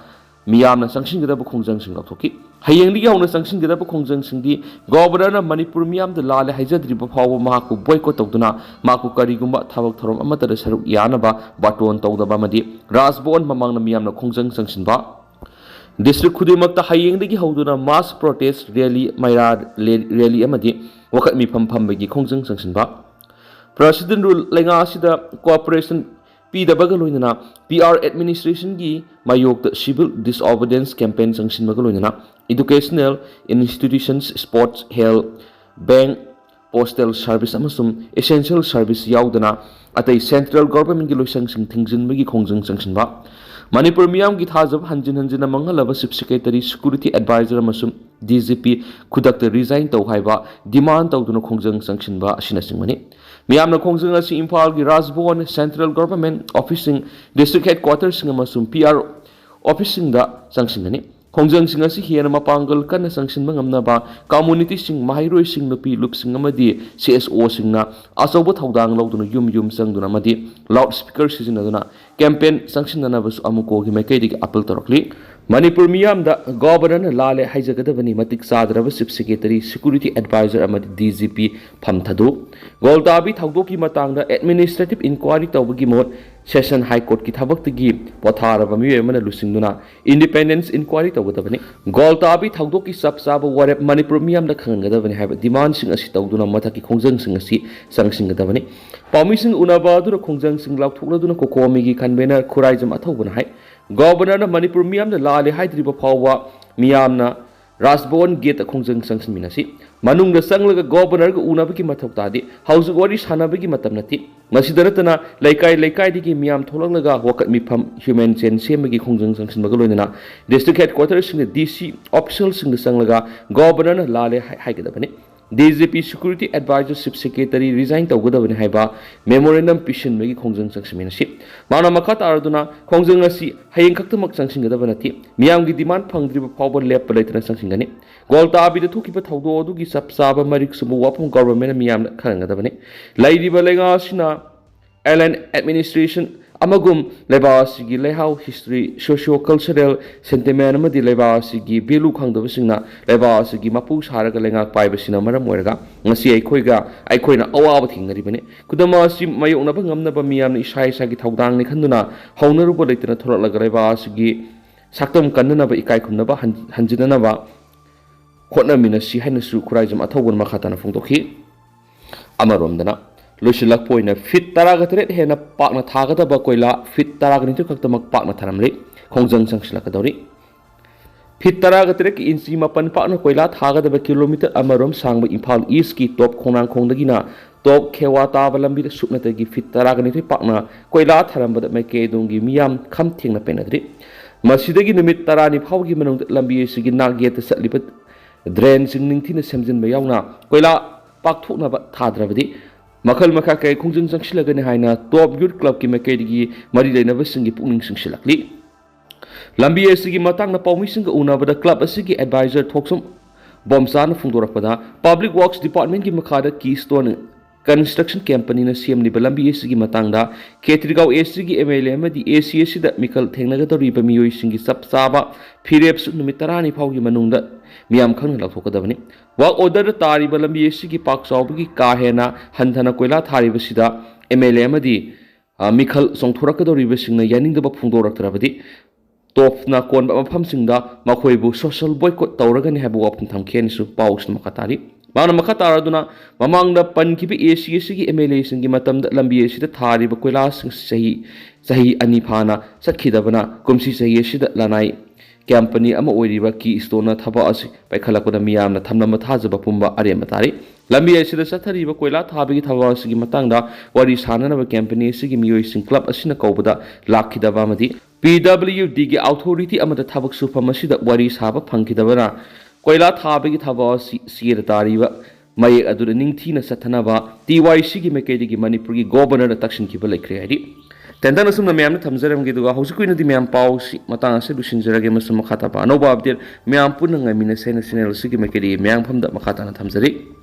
ꯃꯤꯌꯥꯝꯅ ꯆꯪꯁꯤꯟꯒꯗꯕ ꯈꯣꯡꯖꯪꯁꯤꯡ ꯂꯥꯎꯊꯣꯛꯈꯤ꯫ ꯍꯌꯦꯡꯗꯒꯤ ꯍꯧꯅ ꯆꯪꯁꯤꯟꯒꯗꯕ ꯈꯣꯡꯖꯪꯁꯤꯡꯗꯤ Governor ꯅ ꯃꯅꯤꯄꯨꯔ ꯃꯤꯌꯥꯝꯗ ꯂꯥꯜꯂꯦ ꯍꯥꯏꯖꯗ꯭ꯔꯤꯕ ꯐꯥꯎꯕ ꯃꯍꯥꯛꯄꯨ boycott ꯇꯧꯗꯨꯅ ꯃꯍꯥꯛꯄꯨ ꯀꯔꯤꯒꯨꯝꯕ ꯊꯕꯛ ꯊꯧꯔꯝ ꯑꯃꯠꯇꯗ ꯁꯔꯨꯛ ꯌꯥꯅꯕ ꯕꯥꯔꯇꯣꯟ ꯇꯧꯗꯕ ꯑꯃꯗꯤ ꯔꯥꯖ ꯚꯋꯟ ꯃꯃꯥꯡꯗ ꯃꯤꯌꯥꯝꯅ ꯈꯣꯡꯖꯪ ꯆꯪꯁꯤꯟꯕ, district ꯈꯨꯗꯤꯡꯃꯛꯇ ꯍꯌꯦꯡꯗꯒꯤ ꯍꯧꯗꯨꯅ mass protest rally, ꯃꯩꯔꯥ ꯂꯦ-, rally ꯑꯃꯗꯤ ꯋꯥꯀꯠ ꯃꯤꯐꯝ ꯐꯝꯕꯒꯤ ꯈꯣꯡꯖꯪ ꯆꯪꯁꯤꯟꯕ, President Rule ꯂꯩꯉꯥꯛ ꯑꯁꯤꯗ cooperation ꯄꯤꯗꯕꯒ ꯂꯣꯏꯅꯅ P R administration ꯒꯤ ꯃꯥꯌꯣꯛꯇ civil disobedience campaign ꯆꯪꯁꯤꯟꯕꯒ ꯂꯣꯏꯅꯅ educational institutions, sports, health, bank, postal service ꯑꯃꯁꯨꯡ essential service ꯌꯥꯎꯗꯅ ꯑꯇꯩ central government ꯀꯤ ꯂꯣꯏꯁꯪꯁꯤꯡ ꯊꯤꯡꯖꯤꯟꯕꯒꯤ ꯈꯣꯡꯖꯪ ꯆꯪꯁꯤꯟꯕ, ꯃꯅꯤꯄꯨꯔ ꯃꯤꯌꯥꯝꯒꯤ ꯊꯥꯖꯕ ꯍꯟꯖꯤꯟ ꯍꯟꯖꯤꯟꯅ ꯃꯥꯡꯍꯜꯂꯕ Chief Secretary, Security Advisor ꯑꯃꯁꯨꯡ D G P ꯈꯨꯗꯛꯇ resign ꯇꯧ ꯍꯥꯏꯕ demand ꯇꯧꯗꯨꯅ ꯈꯣꯡꯖꯪ ꯆꯪꯁꯤꯟꯕ ꯑꯁꯤꯅꯆꯤꯡꯕꯅꯤ꯫ ꯃꯤꯌꯥꯝꯅ ꯈꯣꯡꯖꯪ ꯑꯁꯤ ꯏꯝꯐꯥꯜꯒꯤ ꯔꯥꯖ ꯚꯋꯟ, central government office ꯁꯤꯡ, district headquarters ꯁꯤꯡ ꯑꯃꯁꯨꯡ P R office ꯁꯤꯡꯗ ꯆꯪꯁꯤꯟꯒꯅꯤ꯫ ꯈꯣꯡꯖꯪꯁꯤꯡ ꯑꯁꯤ ꯍꯦꯟꯅ ꯃꯄꯥꯡꯒꯜ ꯀꯟꯅ ꯆꯪꯁꯤꯟꯕ ꯉꯝꯅꯕ community ꯁꯤꯡ, ꯃꯍꯩꯔꯣꯏꯁꯤꯡ, ꯅꯨꯄꯤ ꯂꯨꯞꯁꯤꯡ ꯑꯃꯗꯤ C S O ꯁꯤꯡꯅ ꯑꯆꯧꯕ ꯊꯧꯗꯥꯡ ꯂꯧꯗꯨꯅ ꯌꯨꯝ ꯌꯨꯝ ꯆꯪꯗꯨꯅ ꯑꯃꯗꯤ loud speaker ꯁꯤꯖꯤꯟꯅꯗꯨꯅ campaign ꯆꯪꯁꯤꯟꯅꯅꯕꯁꯨ ꯑꯃꯨꯀꯣꯒꯤ ꯃꯥꯏꯀꯩꯗꯒꯤ appeal ꯇꯧꯔꯛꯂꯤ꯫ ꯃꯅꯤꯄꯨꯔ ꯃꯤꯌꯥꯝꯗ Governor ꯅ ꯂꯥꯜꯂꯦ ꯍꯥꯏꯖꯒꯗꯕꯅꯤ, ꯃꯇꯤꯛ ꯆꯥꯗ꯭ꯔꯕ Chief Secretary, Security Advisor ꯑꯃꯗꯤ D G P ꯐꯝ ꯊꯥꯗꯣꯛ꯫ ꯒꯣꯜꯇꯥꯕꯤ ꯊꯧꯗꯣꯛꯀꯤ ꯃꯇꯥꯡꯗ administrative inquiry ꯇꯧꯕꯒꯤ ꯃꯍꯨꯠ Session High Court ꯀꯤ ꯊꯕꯛꯇꯒꯤ ꯄꯣꯊꯥꯔꯕ ꯃꯤꯑꯣꯏ ꯑꯃꯅ ꯂꯨꯆꯤꯡꯗꯨꯅ independence inquiry ꯇꯧꯒꯗꯕꯅꯤ꯫ ꯒꯣꯜꯇꯥꯕꯤ ꯊꯧꯗꯣꯛꯀꯤ ꯆꯞ ꯆꯥꯕ ꯋꯥꯔꯦꯞ ꯃꯅꯤꯄꯨꯔ ꯃꯤꯌꯥꯝꯗ ꯈꯪꯍꯟꯒꯗꯕꯅꯤ ꯍꯥꯏꯕ demand ꯁꯤꯡ ꯑꯁꯤ ꯇꯧꯗꯨꯅ ꯃꯊꯛꯀꯤ ꯈꯣꯡꯖꯪꯁꯤꯡ ꯑꯁꯤ ꯆꯪꯁꯤꯟꯒꯗꯕꯅꯤ꯫ ꯄꯥꯎꯃꯤꯁꯤꯡ ꯎꯅꯕ ꯑꯗꯨꯅ ꯈꯣꯡꯖꯪꯁꯤꯡ ꯂꯥꯎꯊꯣꯛꯂꯗꯨꯅ COCOMI ꯒꯤ convener ꯈꯨꯔꯥꯏꯖꯝ ꯑꯊꯧꯕꯅ ꯍꯥꯏ, Governor ꯅ ꯃꯅꯤꯄꯨꯔ ꯃꯤꯌꯥꯝꯗ ꯂꯥꯜꯂꯦ ꯍꯥꯏꯗ꯭ꯔꯤꯕ ꯐꯥꯎꯕ ꯃꯤꯌꯥꯝꯅ ꯔꯥꯖ ꯚꯋꯟ gate ꯇ ꯈꯣꯡꯖꯪ ꯆꯪꯁꯤꯟꯃꯤꯟꯅꯁꯤ꯫ ꯃꯅꯨꯡꯗ ꯆꯪꯂꯒ Governor ꯒ ꯎꯅꯕꯒꯤ ꯃꯊꯧ ꯇꯥꯗꯦ꯫ ꯍꯧꯖꯤꯛ ꯋꯥꯔꯤ ꯁꯥꯟꯅꯕꯒꯤ ꯃꯇꯝ ꯅꯠꯇꯦ꯫ ꯃꯁꯤꯗ ꯅꯠꯇꯅ ꯂꯩꯀꯥꯏ ꯂꯩꯀꯥꯏꯗꯒꯤ ꯃꯤꯌꯥꯝ ꯊꯣꯛꯂꯛꯂꯒ ꯋꯥꯀꯠ ꯃꯤꯐꯝ, human chain ꯁꯦꯝꯕꯒꯤ ꯈꯣꯡꯖꯪ ꯆꯪꯁꯤꯟꯕꯒ ꯂꯣꯏꯅꯅ district headquarters ꯁꯤꯡꯗ D C official ꯁꯤꯡꯗ ꯆꯪꯂꯒ Governor ꯅ ꯂꯥꯜꯂꯦ ꯍꯥꯏ-, ꯍꯥꯏꯒꯗꯕꯅꯤ꯫ D G P Security Advisor Chief Secretary resign ꯇꯧꯒꯗꯕꯅꯤ ꯍꯥꯏꯕ memorandum ꯄꯤꯁꯤꯟꯕꯒꯤ ꯈꯣꯡꯖꯪ ꯆꯪꯁꯤꯟꯃꯤꯟꯅꯁꯤ꯫ ꯃꯥꯅ ꯃꯈꯥ ꯇꯥꯔꯗꯨꯅ, ꯈꯣꯡꯖꯪ ꯑꯁꯤ ꯍꯌꯦꯡ ꯈꯛꯇꯃꯛ ꯆꯪꯁꯤꯟꯒꯗꯕ ꯅꯠꯇꯦ꯫ ꯃꯤꯌꯥꯝꯒꯤ demand ꯐꯪꯗ꯭ꯔꯤꯕ ꯐꯥꯎꯕ ꯂꯦꯞꯄ ꯂꯩꯇꯅ ꯆꯪꯁꯤꯟꯒꯅꯤ꯫ ꯒꯣꯜꯇꯥꯕꯤꯗ ꯊꯣꯛꯈꯤꯕ ꯊꯧꯗꯣꯛ ꯑꯗꯨꯒꯤ ꯆꯞ ꯆꯥꯕ ꯃꯔꯤꯛ ꯆꯨꯝꯕ ꯋꯥꯐꯝ governmentꯅ ꯃꯤꯌꯥꯝꯅ ꯈꯪꯍꯟꯒꯗꯕꯅꯤ꯫ ꯂꯩꯔꯤꯕ ꯂꯩꯉꯥꯛ ꯑꯁꯤꯅ alien administration ꯑꯃꯒꯨꯝ ꯂꯩꯕꯥꯛ ꯑꯁꯤꯒꯤ ꯂꯩꯍꯥꯎ, history, socio-cultural sentiment ꯑꯃꯗꯤ ꯂꯩꯕꯥꯛ ꯑꯁꯤꯒꯤ value ꯈꯪꯗꯕꯁꯤꯡꯅ ꯂꯩꯕꯥꯛ ꯑꯁꯤꯒꯤ ꯃꯄꯨ ꯁꯥꯔꯒ ꯂꯩꯉꯥꯛ ꯄꯥꯏꯕꯁꯤꯅ ꯃꯔꯝ ꯑꯣꯏꯔꯒ ꯉꯁꯤ ꯑꯩꯈꯣꯏꯒ, ꯑꯩꯈꯣꯏꯅ ꯑꯋꯥꯕ ꯊꯦꯡꯅꯔꯤꯕꯅꯤ꯫ ꯈꯨꯗꯝ ꯑꯁꯤ ꯃꯥꯌꯣꯛꯅꯕ ꯉꯝꯅꯕ ꯃꯤꯌꯥꯝꯅ ꯏꯁꯥ ꯏꯁꯥꯒꯤ ꯊꯧꯗꯥꯡꯅꯤ ꯈꯟꯗꯨꯅ ꯍꯧꯅꯔꯨꯕ ꯂꯩꯇꯅ ꯊꯣꯔꯛꯂꯒ ꯂꯩꯕꯥꯛ ꯑꯁꯤꯒꯤ ꯁꯛꯇꯝ ꯀꯟꯅꯅꯕ, ꯏꯀꯥꯏ ꯈꯨꯝꯅꯕ ꯍꯟ-, ꯍꯟꯖꯤꯟꯅꯅꯕ ꯍꯣꯠꯅꯃꯤꯟꯅꯁꯤ ꯍꯥꯏꯅꯁꯨ ꯈꯨꯔꯥꯏꯖꯝ ꯑꯊꯧꯕꯅ ꯃꯈꯥ ꯇꯥꯅ ꯐꯣꯡꯗꯣꯛꯈꯤ꯫ ꯑꯃꯔꯣꯝꯗꯅ, ꯂꯣꯏꯁꯤꯜꯂꯛꯄ ꯑꯣꯏꯅ feet ꯇꯔꯥꯒ ꯇꯔꯦꯠ ꯍꯦꯟꯅ ꯄꯥꯛꯅ ꯊꯥꯒꯗꯕ ꯀꯣꯏꯂꯥ feet ꯇꯔꯥꯒ ꯅꯤꯊꯣꯏ ꯈꯛꯇꯃꯛ ꯄꯥꯛꯅ ꯊꯥꯔꯝꯂꯤ꯫ ꯈꯣꯡꯖꯪ ꯆꯪꯁꯤꯜꯂꯛꯀꯗꯧꯔꯤ꯫ Feet ꯇꯔꯥꯒ ꯇꯔꯦꯠꯀꯤ inch ꯃꯥꯄꯟ ꯄꯥꯛꯅ ꯀꯣꯏꯂꯥ ꯊꯥꯒꯗꯕ kilometre ꯑꯃꯔꯣꯝ ꯁꯥꯡꯕ ꯏꯝꯐꯥꯜ Eastꯀꯤ ꯇꯣꯞ ꯈꯣꯡꯅꯥꯡꯈꯣꯡꯗꯒꯤꯅ ꯇꯣꯞ ꯈꯦꯋꯥ ꯇꯥꯕ ꯂꯝꯕꯤꯗ ꯁꯨꯞꯅꯇꯒꯤ feet ꯇꯔꯥꯒ ꯅꯤꯊꯣꯏ ꯄꯥꯛꯅ ꯀꯣꯏꯂꯥ ꯊꯥꯔꯝꯕꯗ ꯃꯥꯏꯀꯩ ꯑꯗꯣꯝꯒꯤ ꯃꯤꯌꯥꯝ ꯈꯝ ꯊꯦꯡꯅ ꯄꯦꯟꯅꯗ꯭ꯔꯤ꯫ ꯃꯁꯤꯗꯒꯤ ꯅꯨꯃꯤꯠ ꯇꯔꯥꯅꯤ ꯐꯥꯎꯕꯒꯤ ꯃꯅꯨꯡꯗ ꯂꯝꯕꯤ ꯑꯁꯤꯒꯤ ꯅꯥꯛ ꯌꯦꯠꯇ ꯆꯠꯂꯤꯕ drainꯁꯤꯡ ꯅꯤꯡꯊꯤꯅ ꯁꯦꯝꯖꯤꯟꯕ ꯌꯥꯎꯅ ꯀꯣꯏꯂꯥ ꯄꯥꯛꯊꯣꯛꯅꯕ ꯊꯥꯗ꯭ꯔꯕꯗꯤ ꯃꯈꯜ ꯃꯈꯥ ꯀꯌꯥ ꯈꯣꯡꯖꯪ ꯆꯪꯁꯤꯜꯂꯒꯅꯤ ꯍꯥꯏꯅ ꯇꯣꯞ Youth Clubꯀꯤ ꯃꯥꯏꯀꯩꯗꯒꯤ ꯃꯔꯤ ꯂꯩꯅꯕꯁꯤꯡꯒꯤ ꯄꯨꯛꯅꯤꯡ ꯆꯤꯡꯁꯤꯜꯂꯛꯂꯤ꯫ ꯂꯝꯕꯤ ꯑꯁꯤꯒꯤ ꯃꯇꯥꯡꯗ ꯄꯥꯎꯃꯤꯁꯤꯡꯒ ꯎꯅꯕꯗ club ꯑꯁꯤꯒꯤ advisor ꯊꯣꯛꯆꯣꯝ ꯕꯣꯝꯆꯥꯅ ꯐꯣꯡꯗꯣꯔꯛꯄꯗ, Public Works Departmentꯀꯤ ꯃꯈꯥꯗ Keystone Construction Companyꯅ ꯁꯦꯝꯂꯤꯕ ꯂꯝꯕꯤ ꯑꯁꯤꯒꯤ ꯃꯇꯥꯡꯗ ꯈꯦꯇ꯭ꯔꯤꯒꯥꯎ ACꯒꯤ MLA ꯑꯃꯗꯤ AC ꯑꯁꯤꯗ ꯃꯤꯈꯜ ꯊꯦꯡꯅꯒꯗꯧꯔꯤꯕ ꯃꯤꯑꯣꯏꯁꯤꯡꯒꯤ ꯆꯞ ꯆꯥꯕ ꯐꯤꯔꯦꯞꯁꯨ ꯅꯨꯃꯤꯠ ꯇꯔꯥꯅꯤ ꯐꯥꯎꯒꯤ ꯃꯅꯨꯡꯗ ꯃꯤꯌꯥꯝ ꯈꯪꯅ ꯂꯧꯊꯣꯛꯀꯗꯕꯅꯤ꯫ Work orderꯗ ꯇꯥꯔꯤꯕ ꯂꯝꯕꯤ ꯑꯁꯤꯒꯤ ꯄꯥꯛ ꯆꯥꯎꯕꯒꯤ ꯀꯥ ꯍꯦꯟꯅ ꯍꯟꯊꯅ ꯀꯣꯏꯂꯥ ꯊꯥꯔꯤꯕꯁꯤꯗ MLA ꯑꯃꯗꯤ, ꯑ, ꯃꯤꯈꯜ ꯆꯣꯡꯊꯣꯔꯛꯀꯗꯧꯔꯤꯕꯁꯤꯡꯅ ꯌꯥꯅꯤꯡꯗꯕ ꯐꯣꯡꯗꯣꯔꯛꯇ꯭ꯔꯕꯗꯤ ꯇꯣꯞꯅ ꯀꯣꯟꯕ ꯃꯐꯝꯁꯤꯡꯗ ꯃꯈꯣꯏꯕꯨ social boycott ꯇꯧꯔꯒꯅꯤ ꯍꯥꯏꯕ ꯋꯥꯐꯝ ꯊꯝꯈꯤ ꯍꯥꯏꯅꯁꯨ ꯄꯥꯎꯁꯤꯅ ꯃꯈꯥ ꯇꯥꯔꯤ꯫ ꯃꯥꯅ ꯃꯈꯥ ꯇꯥꯔꯗꯨꯅ, ꯃꯃꯥꯡꯗ ꯄꯟꯈꯤꯕ ACACꯒꯤ MLAꯁꯤꯡꯒꯤ ꯃꯇꯝꯗ ꯂꯝꯕꯤ ꯑꯁꯤꯗ ꯊꯥꯔꯤꯕ ꯀꯣꯏꯂꯥꯁꯤꯡ ꯆꯍꯤ, ꯆꯍꯤ ꯑꯅꯤ ꯐꯥꯅ ꯆꯠꯈꯤꯗꯕꯅ ꯀꯨꯝꯁꯤ ꯆꯍꯤ ꯑꯁꯤꯗ ꯂꯅꯥꯏ company ꯑꯃ ꯑꯣꯏꯔꯤꯕ Keystoneꯅ ꯊꯕꯛ ꯑꯁꯤ ꯄꯥꯏꯈꯠꯂꯛꯄꯗ ꯃꯤꯌꯥꯝꯅ ꯊꯝꯂꯝꯕ ꯊꯥꯖꯕ ꯄꯨꯝꯕ ꯑꯔꯦꯝꯕ ꯇꯥꯔꯤ꯫ ꯂꯝꯕꯤ ꯑꯁꯤꯗ ꯆꯠꯊꯔꯤꯕ ꯀꯣꯏꯂꯥ ꯊꯥꯕꯒꯤ ꯊꯕꯛ ꯑꯁꯤꯒꯤ ꯃꯇꯥꯡꯗ ꯋꯥꯔꯤ ꯁꯥꯅꯅꯕ company ꯑꯁꯤꯒꯤ ꯃꯤꯑꯣꯏꯁꯤꯡ club ꯑꯁꯤꯅ ꯀꯧꯕꯗ ꯂꯥꯛꯈꯤꯗꯕ ꯑꯃꯗꯤ PWDꯒꯤ authority ꯑꯃꯗ ꯊꯕꯛ ꯁꯨꯐꯝ ꯑꯁꯤꯗ ꯋꯥꯔꯤ ꯁꯥꯕ ꯐꯪꯈꯤꯗꯕꯅ ꯀꯣꯏꯂꯥ ꯊꯥꯕꯒꯤ ꯊꯕꯛ ꯑꯁꯤ ꯆꯦꯗ ꯇꯥꯔꯤꯕ ꯃꯌꯦꯛ ꯑꯗꯨꯗ ꯅꯤꯡꯊꯤꯅ ꯆꯠꯊꯅꯕ ꯇꯤ ꯋꯥꯏ ꯁꯤꯒꯤ ꯃꯥꯏꯀꯩꯗꯒꯤ ꯃꯅꯤꯄꯨꯔꯒꯤ ꯒꯣꯕꯔꯅꯔꯗ ꯇꯛꯁꯤꯟꯈꯤꯕ ꯂꯩꯈ꯭ꯔꯦ ꯍꯥꯏꯔꯤ꯫ ꯇꯦꯟꯇꯛꯅ ꯑꯁꯨꯝꯅ ꯃꯌꯥꯝꯗ ꯊꯝꯖꯔꯝꯒꯦ, ꯑꯗꯨꯒ ꯍꯧꯖꯤꯛꯀꯤ ꯑꯣꯏꯅꯗꯤ ꯃꯌꯥꯝ ꯄꯥꯎꯁꯤ ꯃꯇꯥꯡ ꯑꯁꯤꯗ ꯂꯣꯏꯁꯤꯟꯖꯔꯒꯦ꯫ ꯑꯃꯁꯨꯡ ꯃꯈꯥ ꯇꯥꯕ ꯑꯅꯧꯕ ꯑꯞꯗꯦꯠ ꯃꯌꯥꯝ ꯄꯨꯟꯅ ꯉꯥꯏꯃꯤꯟꯅꯁꯦ ꯍꯥꯏꯅ ꯆꯦꯅꯦꯜ ꯑꯁꯤꯒꯤ ꯃꯥꯏꯀꯩꯗꯒꯤ ꯃꯌꯥꯝꯐꯝꯗ ꯃꯈꯥ ꯇꯥꯅ ꯊꯝꯖꯔꯤ꯫